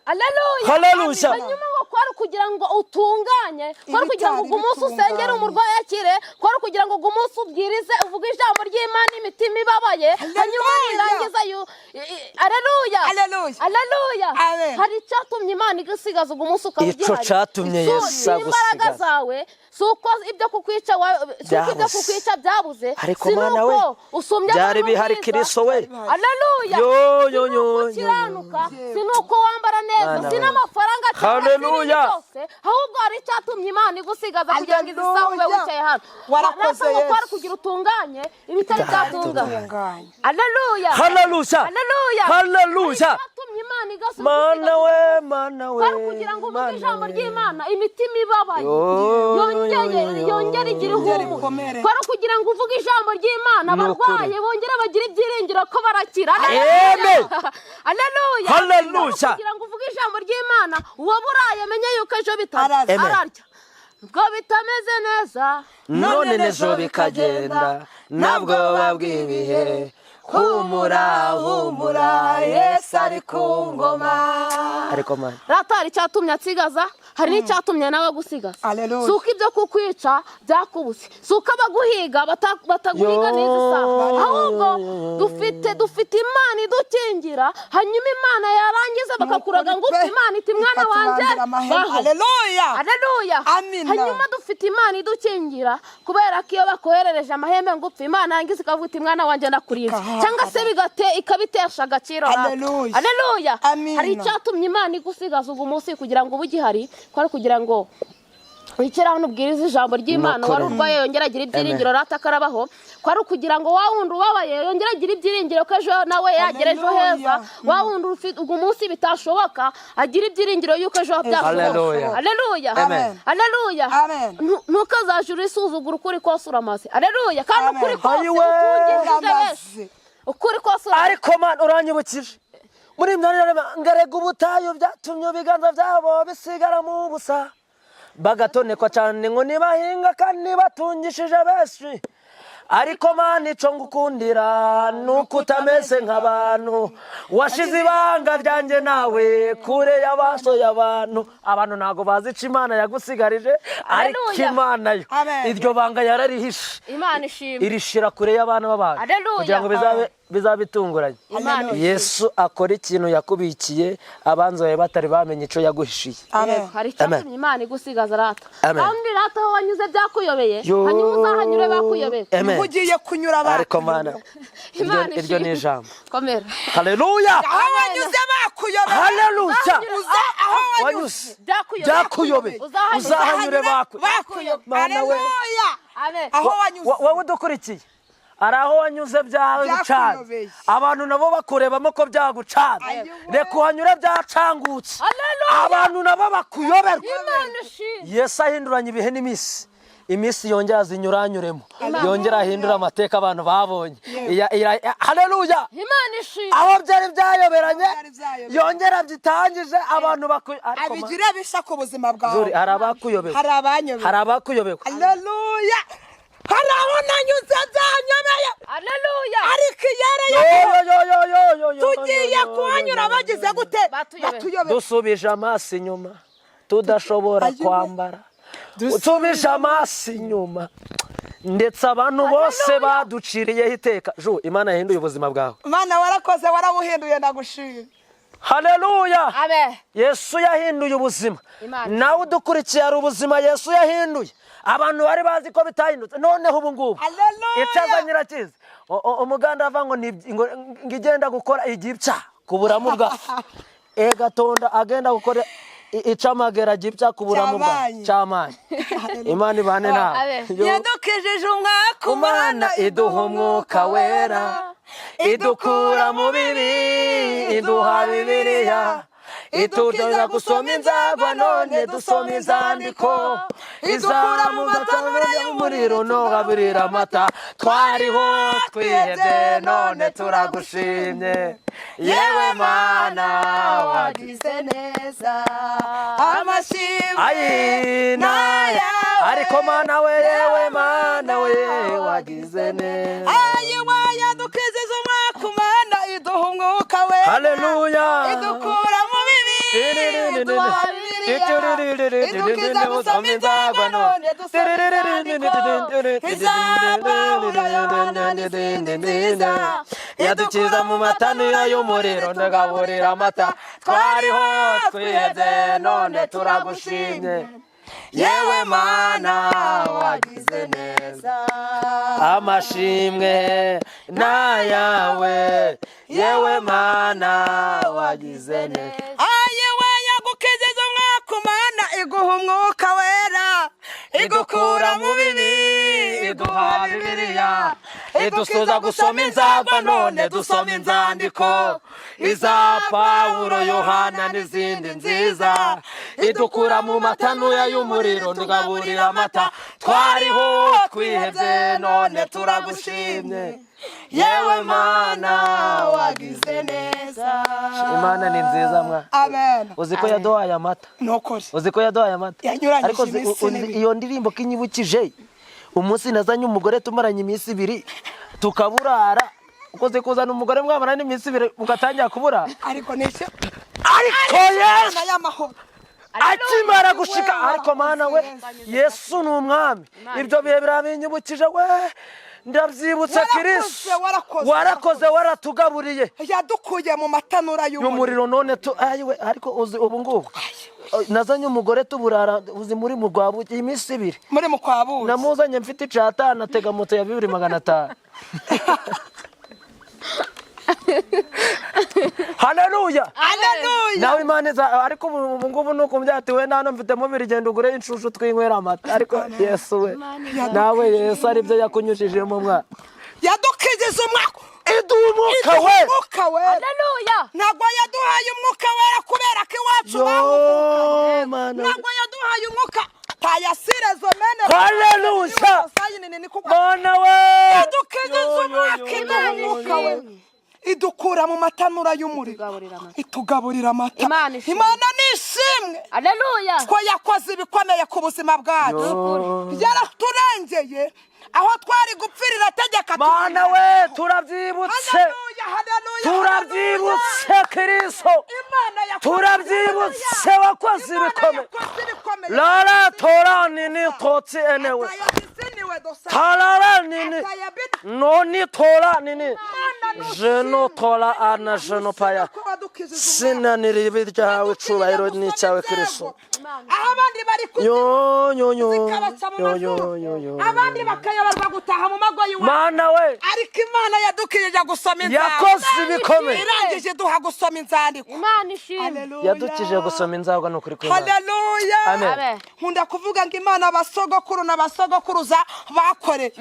Haleluya! Haleluya! Hanyuma ngo kwari kugira ngo utunganye, kwari kugira ngo Ibitari umunsi usengere bitunganye. umurwayi akire, kwari kugira ngo umunsi ubwirize uvuge ijambo ry'Imana imitima ibabaye, hanyuma nirangiza Haleluya! Haleluya. Haleluya! Amen. Hari icyatumye Imana igusigaza ugu munsi ukaba Ico ugihari. catumye Si Yesu imbaraga agusigaza. zawe, Si uko ibyo kukwica si uko ibyo Byabuze. kukwica byabuze. Ariko Si Mana we, nuko usumbya byari abantu bihari ubwiza. Kristo we. Haleluya. Yo, yo, Si yo, nuko yo, ukiranuka, si nuko wambara neza, Mana si we. n'amafaranga cyangwa se ibindi Haleluya. byose, ahubwo hari icyatumye Imana igusigaza kugira ngo izi saha ube Haleluya. wicaye hano. Warakoze, Rata ngo kwari Yesu. kugira utunganye ibitari byatunganye. Tunganye. Haleluya. Haleluya. Haleluya. Haleluya. Icyatumye Imana igasubiza Mana we, Mana we, kwari kugira ngo uvuge Mana ijambo we. ry'Imana, imitima ibabaye Yo, yo, yongeye yo, yo. yongere igire Yongere ihumure, ikomere. kwari kugira ngo uvuge ijambo ry'Imana, Ni ukuri. abarwaye bongere bagire ibyiringiro ko barakira. Amen. Haleluya. Haleluya. Kwari kugira ngo uvuge ijambo ry'Imana, uwaburaye amenye yuko ejo bitari Ararya. Amen. ararya ubwo bitameze neza. None n'ejo bikagenda ntabwo bw'ibihe. Humura, humura, Yesu ari ku ngoma. Ariko Mana, Rata hari icyatumye atsigaza, hari n'icyatumye nawe gusigaza. Haleluya. Si uko ibyo kukwica byakubuze, si uko abaguhiga bataguhiga Yo. n'izi saha, ahubwo dufite Imana idukingira. Hanyuma Imana yarangiza bakakuraga ngo upfe, Imana iti: "Mwana wanjye, Ikatubambira amahema. baho." Haleluya. Haleluya. Amina. Hanyuma dufite Imana idukingira, kubera ko iyo bakoherereje amahembe ngo upfe, Imana yarangiza ikavuga iti: "Mwana wanjye, ndakurinze." Ikahagarara. Cyangwa se ikabitesha agaciro rata. Haleluya. Haleluya. Amina. Hari icyatumye Imana igusigaza ugu munsi kugira ngo ube ugihari, kwari kugira ngo wicare hano ubwirize ijambo ry'Imana. Nukuri. Wari urwaye yongere agire ibyiringiro, rata akarabaho. Kwari ukugira ngo wa wundi ubabaye yongere agire ibyiringiro ko ejo nawe yagera ejo Haleluya. heza. Wa wundi ufite ugu munsi bitashoboka agira ibyiringiro yuko ejo byashoboka. Haleluya. Haleluya. Amen. Haleluya. Amen. Ntukazaje urisuzugura ukuri kose uramaze. Haleluya. Kandi Amen. ukuri kose Ayiwe. utungishije benshi. Uramaze. Ukuri kose uramaze. Ariko Mana, uranyibukije muri iyi myanya, ngarega ubutayu byatumye ibiganza byabo bisigara mu busa, bagatonekwa cyane ngo nibahinga kandi batungishije benshi. Ariko Mana, ico ngukundira ni uko utameze nk'abantu. Washize ibanga ryanjye nawe kure y'abaso y'abantu. Abantu ntabwo bazi ico Imana yagusigarije, ariko Haleluya. Imana yo Amen. iryo banga yararihishe, Imana ishimwe. irishira kure y'abana b'abantu Haleluya. kugira ngo bizabe bitunguranye. Imana ishimwe. Yesu akora ikintu yakubikiye abanzi bawe batari bamenye icyo yaguhishiye. Amen. Hari icyatumye Imana igusigaza, rata. Amen. Kandi rata, aho wanyuze byakuyobeye, Yo. hanyuma uzahanyure bakuyobeye. Amen. Niho ugiye kunyura Ariko Mana, Imana iryo ni ishimwe. ijambo. Komera. Haleluya. Aho wanyuze bakuyobeye. Haleluya. Uza aho wanyuze Wanyuze Byakuyobeye. byakuyobeye, Uzahanyure. uzahanyure baku bakuyobeye. Mana we. Haleluya. Amen. Aho wanyuze. Wowe udukurikiye, hari aho wanyuze byagucana, Byakuyobeye. abantu nabo bakurebamo ko byagucana. Ayiwe. Reka uhanyure byacangutse, Haleluya. abantu nabo bakuyoberwa. Imana ishimwe. Yesu ahinduranya ibihe n'iminsi, iminsi yongera azinyuranyuremo, Imana. yongera ahindura amateka abantu babonye. Haleluya. Imana ishimwe. Aho byari byayoberanye, Byari byayoberanye. yongera byitangije abantu baku ariko Abigire bisha ku buzima Zuri, bwawe. hari abakuyobewe. Hari abanyobeye. Hari abakuyobewe. Haleluya. Hari aho nanyuze byanyobeye, Haleluya. ariko iyere Yo, yo, yo, yo, yo, yo, tugiye yo, yo, kuhanyura yo, yo. bagize gute? Batuyobeye. Batuyobeye. Dusubije amaso inyuma tudashobora Ayiwe. kwambara, usubije amaso inyuma ndetse abantu bose baduciriyeho iteka. Ju, Imana yahinduye ubuzima bwawe. Mana, warakoze, warabuhinduye, ndagushima. Haleluya. Amen. Yesu yahinduye ubuzima. Imana. Nawe udukurikiye, hari ubuzima Yesu yahinduye, abantu bari bazi ko bitahindutse. Noneho ubu ngubu Haleluya. icyaza nyirakizi. Umuganda ava ngo ngo igenda gukora igipya kuburamu bwa egatonda, agenda gukora icamagera gipya kuburamu bwa Cyamanyi. cyamanyi. Imana ibane nawe. Amen. Yo. Yadukijije umwaka. Umana iduha umwuka wera, idukura mu bibi, iduha Bibiliya, itutoza gusoma inzagwa, none dusoma inzandiko, idukura mu izamuka matanura y'umuriro ntugaburira amata. Twariho twihebye, none turagushimye, yewe Mana wagize wagize neza, amashimwe ayi n'ayawe. Ariko Mana we, yewe Mana we, wagize neza. Ayiwa, yadukijije umwaka, Umana iduha umwuka wera, Haleluya. idukura mu bibi, iduha Bibiliya, idukiza gusoma inzagwa, none dusoma inzandiko izabahura Yohana n'izindi nziza. Yadukiza mu matanura y'umuriro, ndagaburira amata. Twariho twihebye, none turagushimye. Yewe Mana wagize neza. Amashimwe n'ayawe, yewe Mana wagize neza. Ayewe, yagukijije umwaka, Mana iguha Umwuka Wera, igukura mu bibi, iguha Bibiliya, idusuza gusoma inzagwa, none dusoma inzandiko iza Pawulo, Yohana n'izindi nziza, idukura mu matanuya y'umuriro, tugaburira amata, twariho twihebye, none turagushimye, yewe Mana wagize neza. Imana ni nziza mwa. Amen. Uzi ko yaduhaye amata? Nukuri. Uzi ko yaduhaye amata? Yanyuranyije Ariko iminsi uzi n'ibiri. iyo ndirimbo ko inyibukije umunsi nazanye umugore, tumaranye iminsi 2 tukaburara. Ukoze kuzana umugore mwamara n'iminsi 2 mugatangira kubura. Ariko nicyo Ariko Yesu Imana y'amahoro akimara gushika, ariko Mana we, Yesu ni umwami. Ibyo bihe birabinyibukije we, ndabyibutse. Warakoze, Kirisi warakoze, warakoze, waratugaburiye yadukuye mu matanura y'umuriro y'umuriro, none tu ayiwe. Ariko uzi ubu ngubu nazanye umugore tuburara, uzi muri mu rwabu iminsi 2. Muri mu kwa buki. Namuzanye mfite icatanu, atega moto ya 2500. Haleluya! Haleluya. Nawe Imana iza. Ariko ubu ngubu nuko byatiwe nta mfitemo biri, genda ugure inshushu twinywera amata. Ariko Yesu we, nawe Yesu aribyo yakunyujijemo mwa. Yadukijije umwaka. Iduha Umwuka Iduha we. Umwuka Wera. Haleluya. Ntabwo yaduhaye Umwuka Wera kubera ko iwacu Yo, bawuvukanye. Mana. Ntabwo yaduhaye Umwuka tayasirezo mene. Haleluya. Mana we. Yadukijije Yo, yo, umwaka, yo, iduha yo, yo, Umwuka yo. Wera, idukura mu matanura y'umuriro, Itugaburira amata. itugaburira amata. Imana ishimwe. Imana ni ishimwe Haleluya. ko yakoze ibikomeye ku buzima bwacu. Yaraturengeye aho twari gupfirira, tegeka. Mana we, turabyibutse. Haleluya, haleluya. Turabyibutse, Kristo. Imana yakoze. Turabyibutse, wakoze Imana ibikomeye. yakoze ibikomeye. Lara tora nini totsi enewe. Atayabisiniwe dosa. Tarara nini. Atayabini. Noni tora nini. Jeno tora ana jeno paya. Ko wadukijije umwaka. Sinanira ibi ryawe, icubahiro ni icyawe, Kristo. Aho abandi bari Yo yo yo. zikabaca mu Yo yo mazuru, yo yo. abandi bakayoberwa gutaha mu mago y'iwabo, Mana we. ariko Imana yadukijije gusoma inzandiko. Yakoze ibikomeye. Irangije iduha gusoma inzandiko. Imana ishimwe. Haleluya. Yadukije gusoma inzagwa, ni ukuri kw'Imana. Haleluya. Amen. Amen. Nkunda kuvuga ngo Imana abasogokuru n'abasogokuruza bakoreye,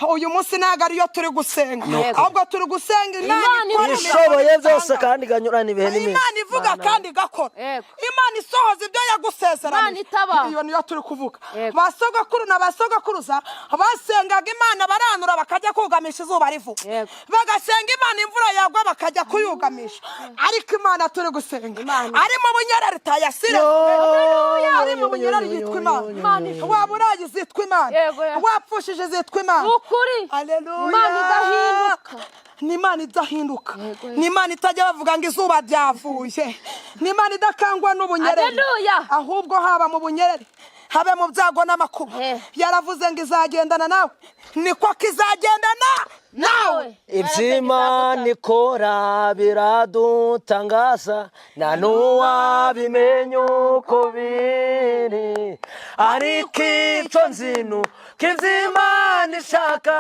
uyu munsi ntabwo ariyo turi gusenga, ahubwo turi gusenga Imana Imana ikora Ishoboye imirimo byose n'ibitangaza. kandi iganyurana ibihe n'iminsi. Imana ivuga kandi igakora. Yego. Imana isohoza ibyo yagusezeranije. Imana itabara. Iyo niyo turi kuvuga. Yego. Basogokuru na basogokuruza basengaga Imana, baranura bakajya kugamisha izuba rivuga. Yego. Bagasenga Imana, imvura yagwa bakajya kuyugamisha. Ariko Imana turi gusenga Imana. ari mu bunyereri tayasire, Yo, ari mu bunyereri yo, yo, yitwa yo, Imana. yo, Imana ishimwe. Waba uraye zitwa Imana, Yego, yego. wapfushije zitwa Imana. Ukuri. Haleluya. Imana idahinduka. Ni Imana idahinduka. Yego, yego. Ni Imana itajya bavuga ngo izuba ryavuye. Ni Imana idakangwa n'ubunyereri. Haleluya. Ahubwo haba mu bunyereri, habe mu byago n'amakuba, Eh. yaravuze ngo izagendana nawe, niko kizagendana nawe. Iby'Imana ikora biradutangaza, nta n'uwabimenya uko biri, ariko icyo nzi ni uko iby'Imana ishaka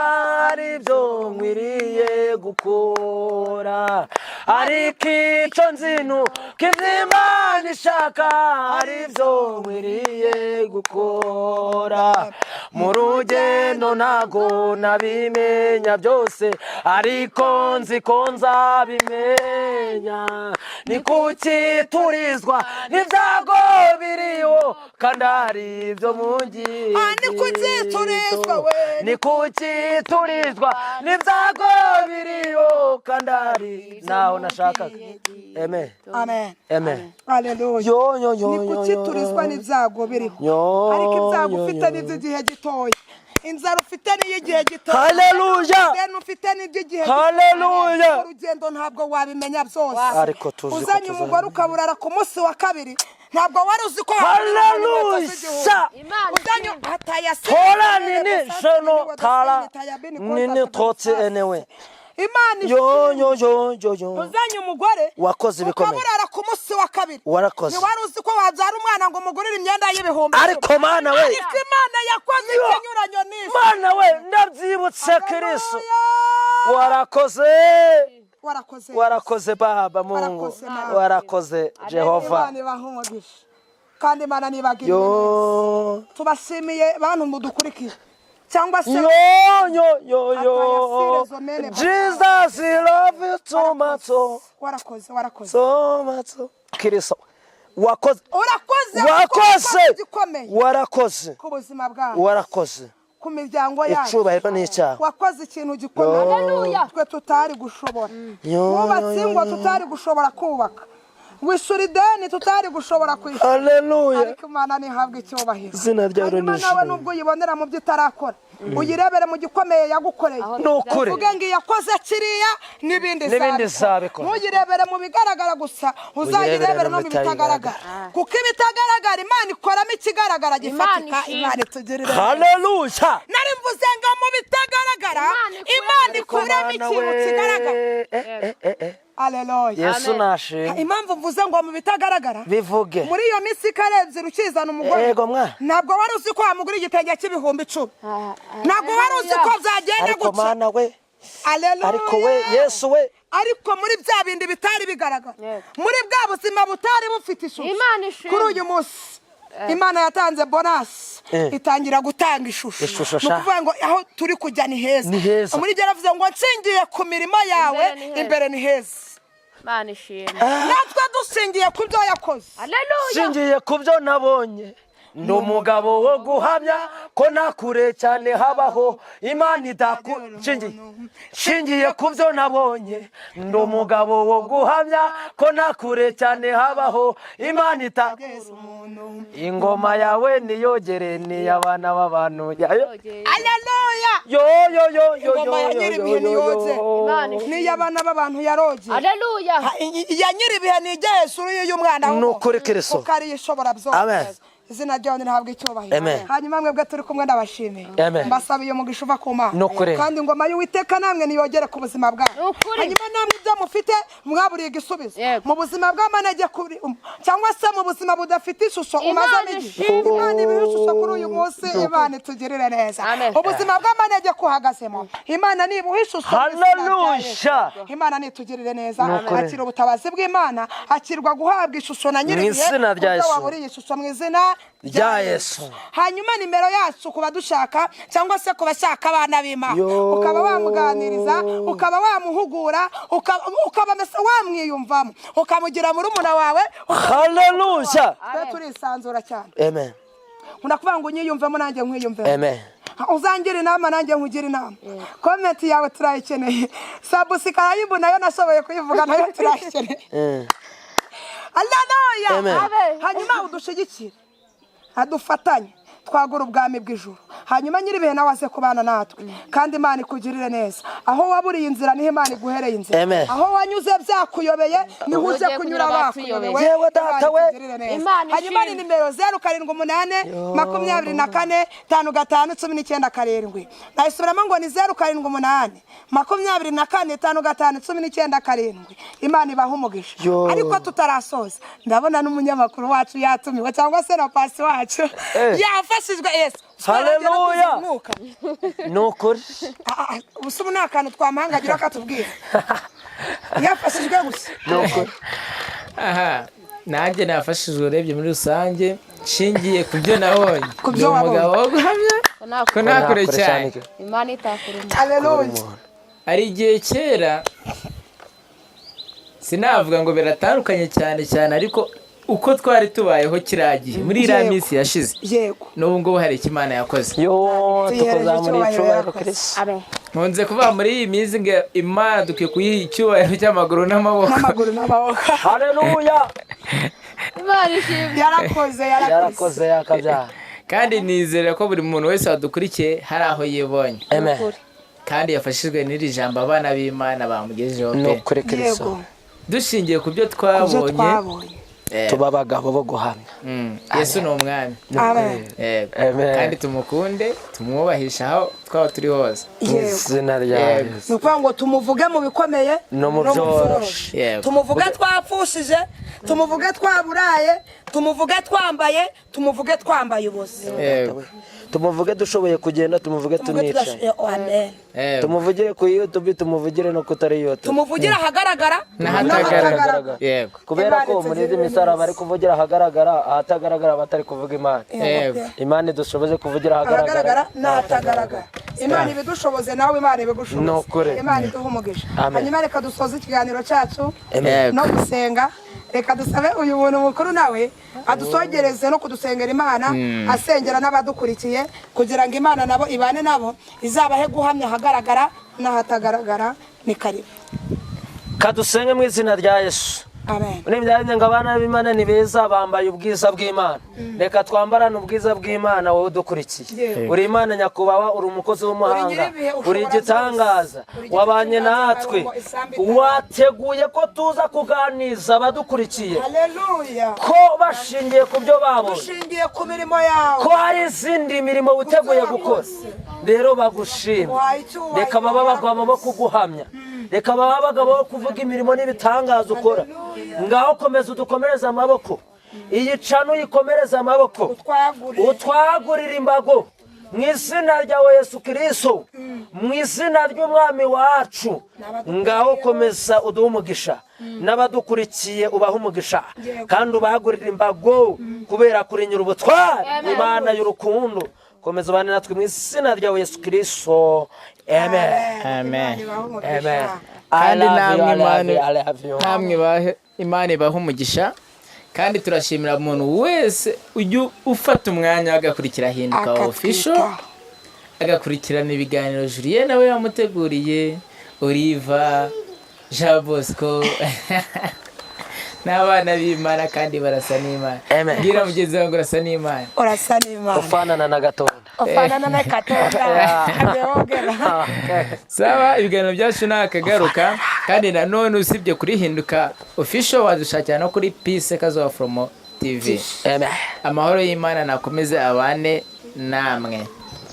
ari byo nkwiriye gukora, ariko icyo nzi ni uko iby'Imana ishaka ari byo nkwiriye gukora. Mu rugendo ntago nabimenya byose, ariko nzi ko nzabimenya. Ni kuki turizwa n'ibyago biriho kandi ari ibyo mu ngingo? Ah, ni kuki turizwa we? Ni kuki turizwa n'ibyago biriho kandi ari naho nashakaga? Amen. Amen. Amen. Haleluya. Yo yo yo Ni yo kuki yo, turizwa yo. n'ibyago biriho? Yo, Ariko ibyago yo, ufite yo. ni iby'igihe gitoya, inzara ufite ni iy'igihe gitoya, Haleluya. ideni ufite ni iby'igihe. Haleluya. Urugendo ntabwo wabimenya byose. Ariko tuzi ko Uzanye tuzabimenya. umugore ukaburara ku munsi wa kabiri, ntabwo wari uzi ko Haleluya. Imana uzanye ishimwe. atayasi. Tora nini jeno tara nini totsi enewe. Imana Yo yo yo yo yo. Uzanye umugore Wakoze ibikomeye. Ukaburara ku munsi wa kabiri. Warakoze. Ntiwari uzi ko wabyara umwana ngo umugurire imyenda y'ibihumbi Ariko Mana we. Ariko Imana yakoze Yo. ikinyuranyo n'isi. Mana we, ndabyibutse Kristo. Warakoze. Warakoze. Warakoze Baba Mungu. Warakoze, Mana. Warakoze Jehova. Imana ibaha umugisha kandi Imana nibagirire neza. Yo. Tubashimiye bantu mudukurikiye cyangwa se Yo yo yo yo. Atayasire zomene. Jesus love you too much. Oh. Warakoze, warakoze. So much. Kristo. Wakoze. Urakoze. Wakoze. Igikomeye Warakoze. ku buzima bwawe, Warakoze. ku miryango yacu. Icubahiro ni icyaha. Wakoze ikintu gikomeye. Haleluya. Twe tutari gushobora. Yo, Wubatse yo, ingo yo. tutari gushobora kubaka, wishyura ideni tutari gushobora kwishyura. Haleluya. Ariko Imana ntihabwe icyubahiro. Izina ryawe Hanyuma ni nawe ishimwe. nubwo uyibonera mu byo itarakora, uyirebere mu gikomeye yagukoreye. Ni ukuri. Uvuge ngo yakoze kiriya n'ibindi. N'ibindi izabikora. Ntuyirebere mu bigaragara gusa, uzayirebere no mu bitagaragara, kuko ibitagaragara Imana ikoramo ikigaragara gifatika. ishimwe. Imana itugirire neza. Haleluya. Nari mvuze ngo mu bitagaragara Imana ikuremo. Imana ikuramo Mana ikintu we. kigaragara. Eh, eh, eh, eh. Aleluya. Yesu nashimwe. Impamvu mvuze ngo mu bitagaragara, Bivuge. muri iyo minsi ikarenze ukizana umugore, Yego mwa. ntabwo wari uzi ko wamugura igitenge cy'ibihumbi 10, ntabwo wari uzi ko byagenda Ariko gutya. Mana we. Aleluya. Ariko we Yesu we. Ariko muri bya bindi bitari bigaragara, Yego. muri bwa buzima butari bufite ishusho, Imana ishimwe. kuri uyu munsi Imana yatanze bonasi, itangira gutanga ishusho. Ishusho Ni sha. ukuvuga ngo aho turi kujya ni heza. Ni heza. Muri ibyo yaravuze ngo nshingiye ku mirimo yawe, Imbere ni heza. imbere ni heza. Imana ishimwe. Natwe dushingiye ku byo yakoze. Haleluya. Nshingiye ku byo nabonye, ndi umugabo wo guhamya ko nta kure cyane habaho Imana idaku. Nshingiye ku byo nabonye, ndi umugabo wo guhamya ko nta kure cyane habaho Imana ita. Ingoma yawe niyogere niy'abana b'abantu yayo. Aleluya. Yo yo yo yo Ingoma yo ya yo nyir'ibihe yo yo. niyoze. Imana ishimwe. Niyo abana b'abantu yarogeye. Haleluya. Iya nyir'ibihe nijya hejuru y'umwana Ni ukuri Kristo. kuko ariyo ishobora byose. Amen. Izina ryawe ntihabwe icyubahiro. Amen. Hanyuma mwebwe turi kumwe ndabashimiye. Amen. Mbasabiye umugisha uva ku Mana. Ni ukuri. Kandi ingoma y'Uwiteka namwe niyogere ku buzima bwanyu. Ni ukuri. Hanyuma namwe ibyo mufite mwaburiye igisubizo Yego. mu buzima bw'amanege kuri cyangwa se mu buzima budafite ishusho Imana umazemo igihe, ishimwe. Imana ibihe ishusho kuri uyu munsi. Imana itugirire neza. Amen. Ubuzima bw'amanege kuhagazemo, Imana nibuha ishusho mu izina rya Yesu. Haleluya. Imana nitugirire neza. Ni ukuri. Akira ubutabazi bw'Imana, akirwa guhabwa ishusho na nyir'ibihe Mu izina rya kubyo Yesu. waburiye ishusho mu izina Rya Yesu. Hanyuma nimero yacu ku badushaka cyangwa se ku bashaka abana b'Imana, Yo. ukaba wamuganiriza, ukaba wamuhugura, ukaba mbese wamwiyumvamo, ukamugira murumuna wawe. Haleluya. Twe turisanzura cyane. Amen. Ndakuvuga ngo unyiyumvemo nanjye nkwiyumvemo. Amen. Uzangira inama nanjye nkugira inama. Comment yawe turayikeneye, subscribe nayo nashoboye kuyivuga, nayo turayikeneye. Aleluya. Amen. Amen. Hanyuma udushigikire, adufatanye twagura ubwami bw'ijuru. Hanyuma nyir'ibihe nawe aze kubana natwe, kandi Imana ikugirire neza. Aho waburiye inzira niho Imana iguhereye inzira. Amen. Aho wanyuze byakuyobeye niho uje Ugiye kunyura kunyura bakuyobewe. Yewe data Imana we. ikugirire neza. Imana Hanyuma ni ishimwe. nimero 0782455197. Nayisubiramo ngo ni 0782455197. Imana ibaha umugisha. Yo. Ariko tutarasoza, ndabona n'umunyamakuru wacu yatumiwe cyangwa se na pasi wacu Eh. yafashijwe. Yesu. Haleluya. Umwuka. Ni ukuri. Ubu ni akantu twamahanga agira akatubwira yafashijwe gusa. Ni ukuri. Aha nanjye nafashijwe. Urebye muri rusange, nshingiye ku byo nabonye, Ku ndi byo wabonye. umugabo wo guhamya ko nta kure cyane. Imana itakuruma. Aleluya. Hari igihe kera, sinavuga ngo biratandukanye cyane cyane, ariko uko twari tubayeho kiriya gihe muri iriya Yego. minsi yashize n'ubu ngubu hari icyo Imana yakoze. Yo. Tuyihereje Tukuzamura icyubahiro icyubahiro yakoze. Kristo. Amen. Nkunze kuvuga muri iyi minsi ngo Imana dukwiye kuyiha icyubahiro cy'amaguru n'amaboko. N'amaguru n'amaboko. Haleluya. Imana ishimwe. Yarakoze, yarakoze. Yarakoze yakabyaha. Kandi nizera ko buri muntu wese wadukurikiye hari aho yibonye Amen. kandi yafashijwe n'iri jambo abana b'Imana bamugejejeho Ni pe. ukuri Kristo. Yego. Dushingiye ku byo Ku byo twabonye twabonye. Tuba abagabo bo guhamya. Yesu ni umwami. Amen. Yego. Amen. Kandi tumukunde, tumwubahishe aho twaba turi hose. Mu Yego. izina rya Yego. Yesu. Ni ukuvuga ngo tumuvuge mu bikomeye No mu byoroshe. Yego. Tumuvuge twapfushije, tumuvuge twaburaye, tumuvuge twambaye, tumuvuge twambaye ubusa. Yego. Tumuvuge dushoboye kugenda, tumuvuge Tumuvuge tunicaye. Amen. Yego. Tumuvugire ku YouTube, tumuvugire no kutari YouTube. Tumuvugire ahagaragara N'ahatagaragara. Yego. Kubera ko Imana muri izi itugirire misaraba neza. bari kuvugira ahagaragara, ahatagaragara batari kuvuga Imana. Yego. Imana idushoboze kuvugira ahagaragara ahagaragara n'ahatagaragara. Imana ibidushoboze, nawe Imana Ni ibigushoboze. ukuri. Imana iduhe umugisha. Amen. Hanyuma reka dusoze ikiganiro cyacu Yego. no gusenga. Reka dusabe uyu muntu mukuru nawe adusogereze no kudusengera Imana, asengera n'abadukurikiye kugira ngo Imana nabo ibane nabo, izabahe guhamya ahagaragara n'ahatagaragara. Ni karibu. Kadusenge mu izina rya Yesu. Amen. Muri ngo abana b'Imana ni beza, bambaye ubwiza bw'Imana. Reka twambarane ubwiza bw'Imana. Wowe udukurikiye, Yego. uri Imana nyakubahwa, uri umukozi w'umuhanga, Uri nyir'ibihe, ushobora uri igitangaza, byose. Uri wabanye igitangaza, natwe, harimo isambu itanu. Wateguye ko tuza kuganiza abadukurikiye Haleluya. ko bashingiye ku byo babonye, Dushingiye ku mirimo yawe, ko hari izindi mirimo witeguye gukora. Rero bagushima. Uhaye icyubahiro. Reka babe abagabo bo kuguhamya, reka babe abagabo bo kuvuga imirimo n'ibitangaza ukora. Ngaho komeza udukomereze amaboko, iyi cano uyikomereze amaboko, Utwagure. Utwagurire imbago mu izina ryawe Yesu Kirisito, mu izina ry'umwami wacu. Ngaho komeza uduhe umugisha, n'abadukurikiye ubahe umugisha, kandi ubagurire imbago kubera kurinyura ubutware. Imana y'urukundo, komeza ubane natwe mu izina ryawe Yesu Kirisito, amen. Amen. Imana ibahe umugisha. Amen. I Kandi love you, namwe I love Imana you, I love you. namwe Imana ibahe umugisha. Kandi turashimira umuntu wese ujya ufata umwanya agakurikira Hinduka Akatwitaho. Official, agakurikirana ibiganiro Julien nawe yamuteguriye, Oliva, Jean Bosco n'abana b'Imana, kandi barasa n'Imana. Amen. Bwira mugenzi wawe ngo urasa n'Imana. Urasa n'Imana. Ufanana na Gatonda. Ufanana na Katonda abeogera. Sawa, ibiganiro byacu ni akagaruka. Kandi nanone usibye kuri Hinduka Official, wadushakira no kuri Peace Kazuba From TV. Amen. Amahoro y'Imana nakomeze abane namwe.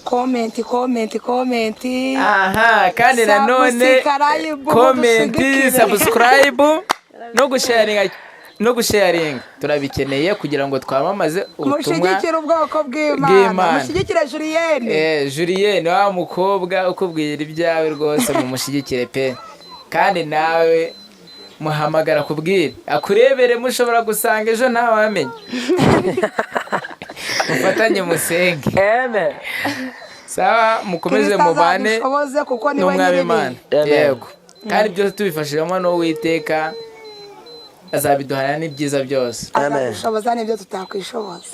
Comment, comment, comment. Aha, kandi nanone Subscribe, comment, mudushigikire. subscribe no gusharinga turabikeneye kugira ngo twamamaze ubutumwa Mushyigikire ubwoko bw'Imana. bw'Imana. Mushyigikire Julienne. Julienne wa mukobwa ukubwira ibyawe rwose, mumushyigikire pe. Kandi nawe muhamagara kubwira akurebere, mushobora gusanga ejo ntawamenya. Mufatanye musenge. Amen. Sawa, mukomeze Kristo mubane azadushoboze kuko niwe n'umwami nyir'ibihe. Imana. Amen. Yego, kandi byose tubifashijwemo n'Uwiteka, azabiduhana n'ibyiza byose. Amen. Azadushoboza n'ibyo tutakwishoboza.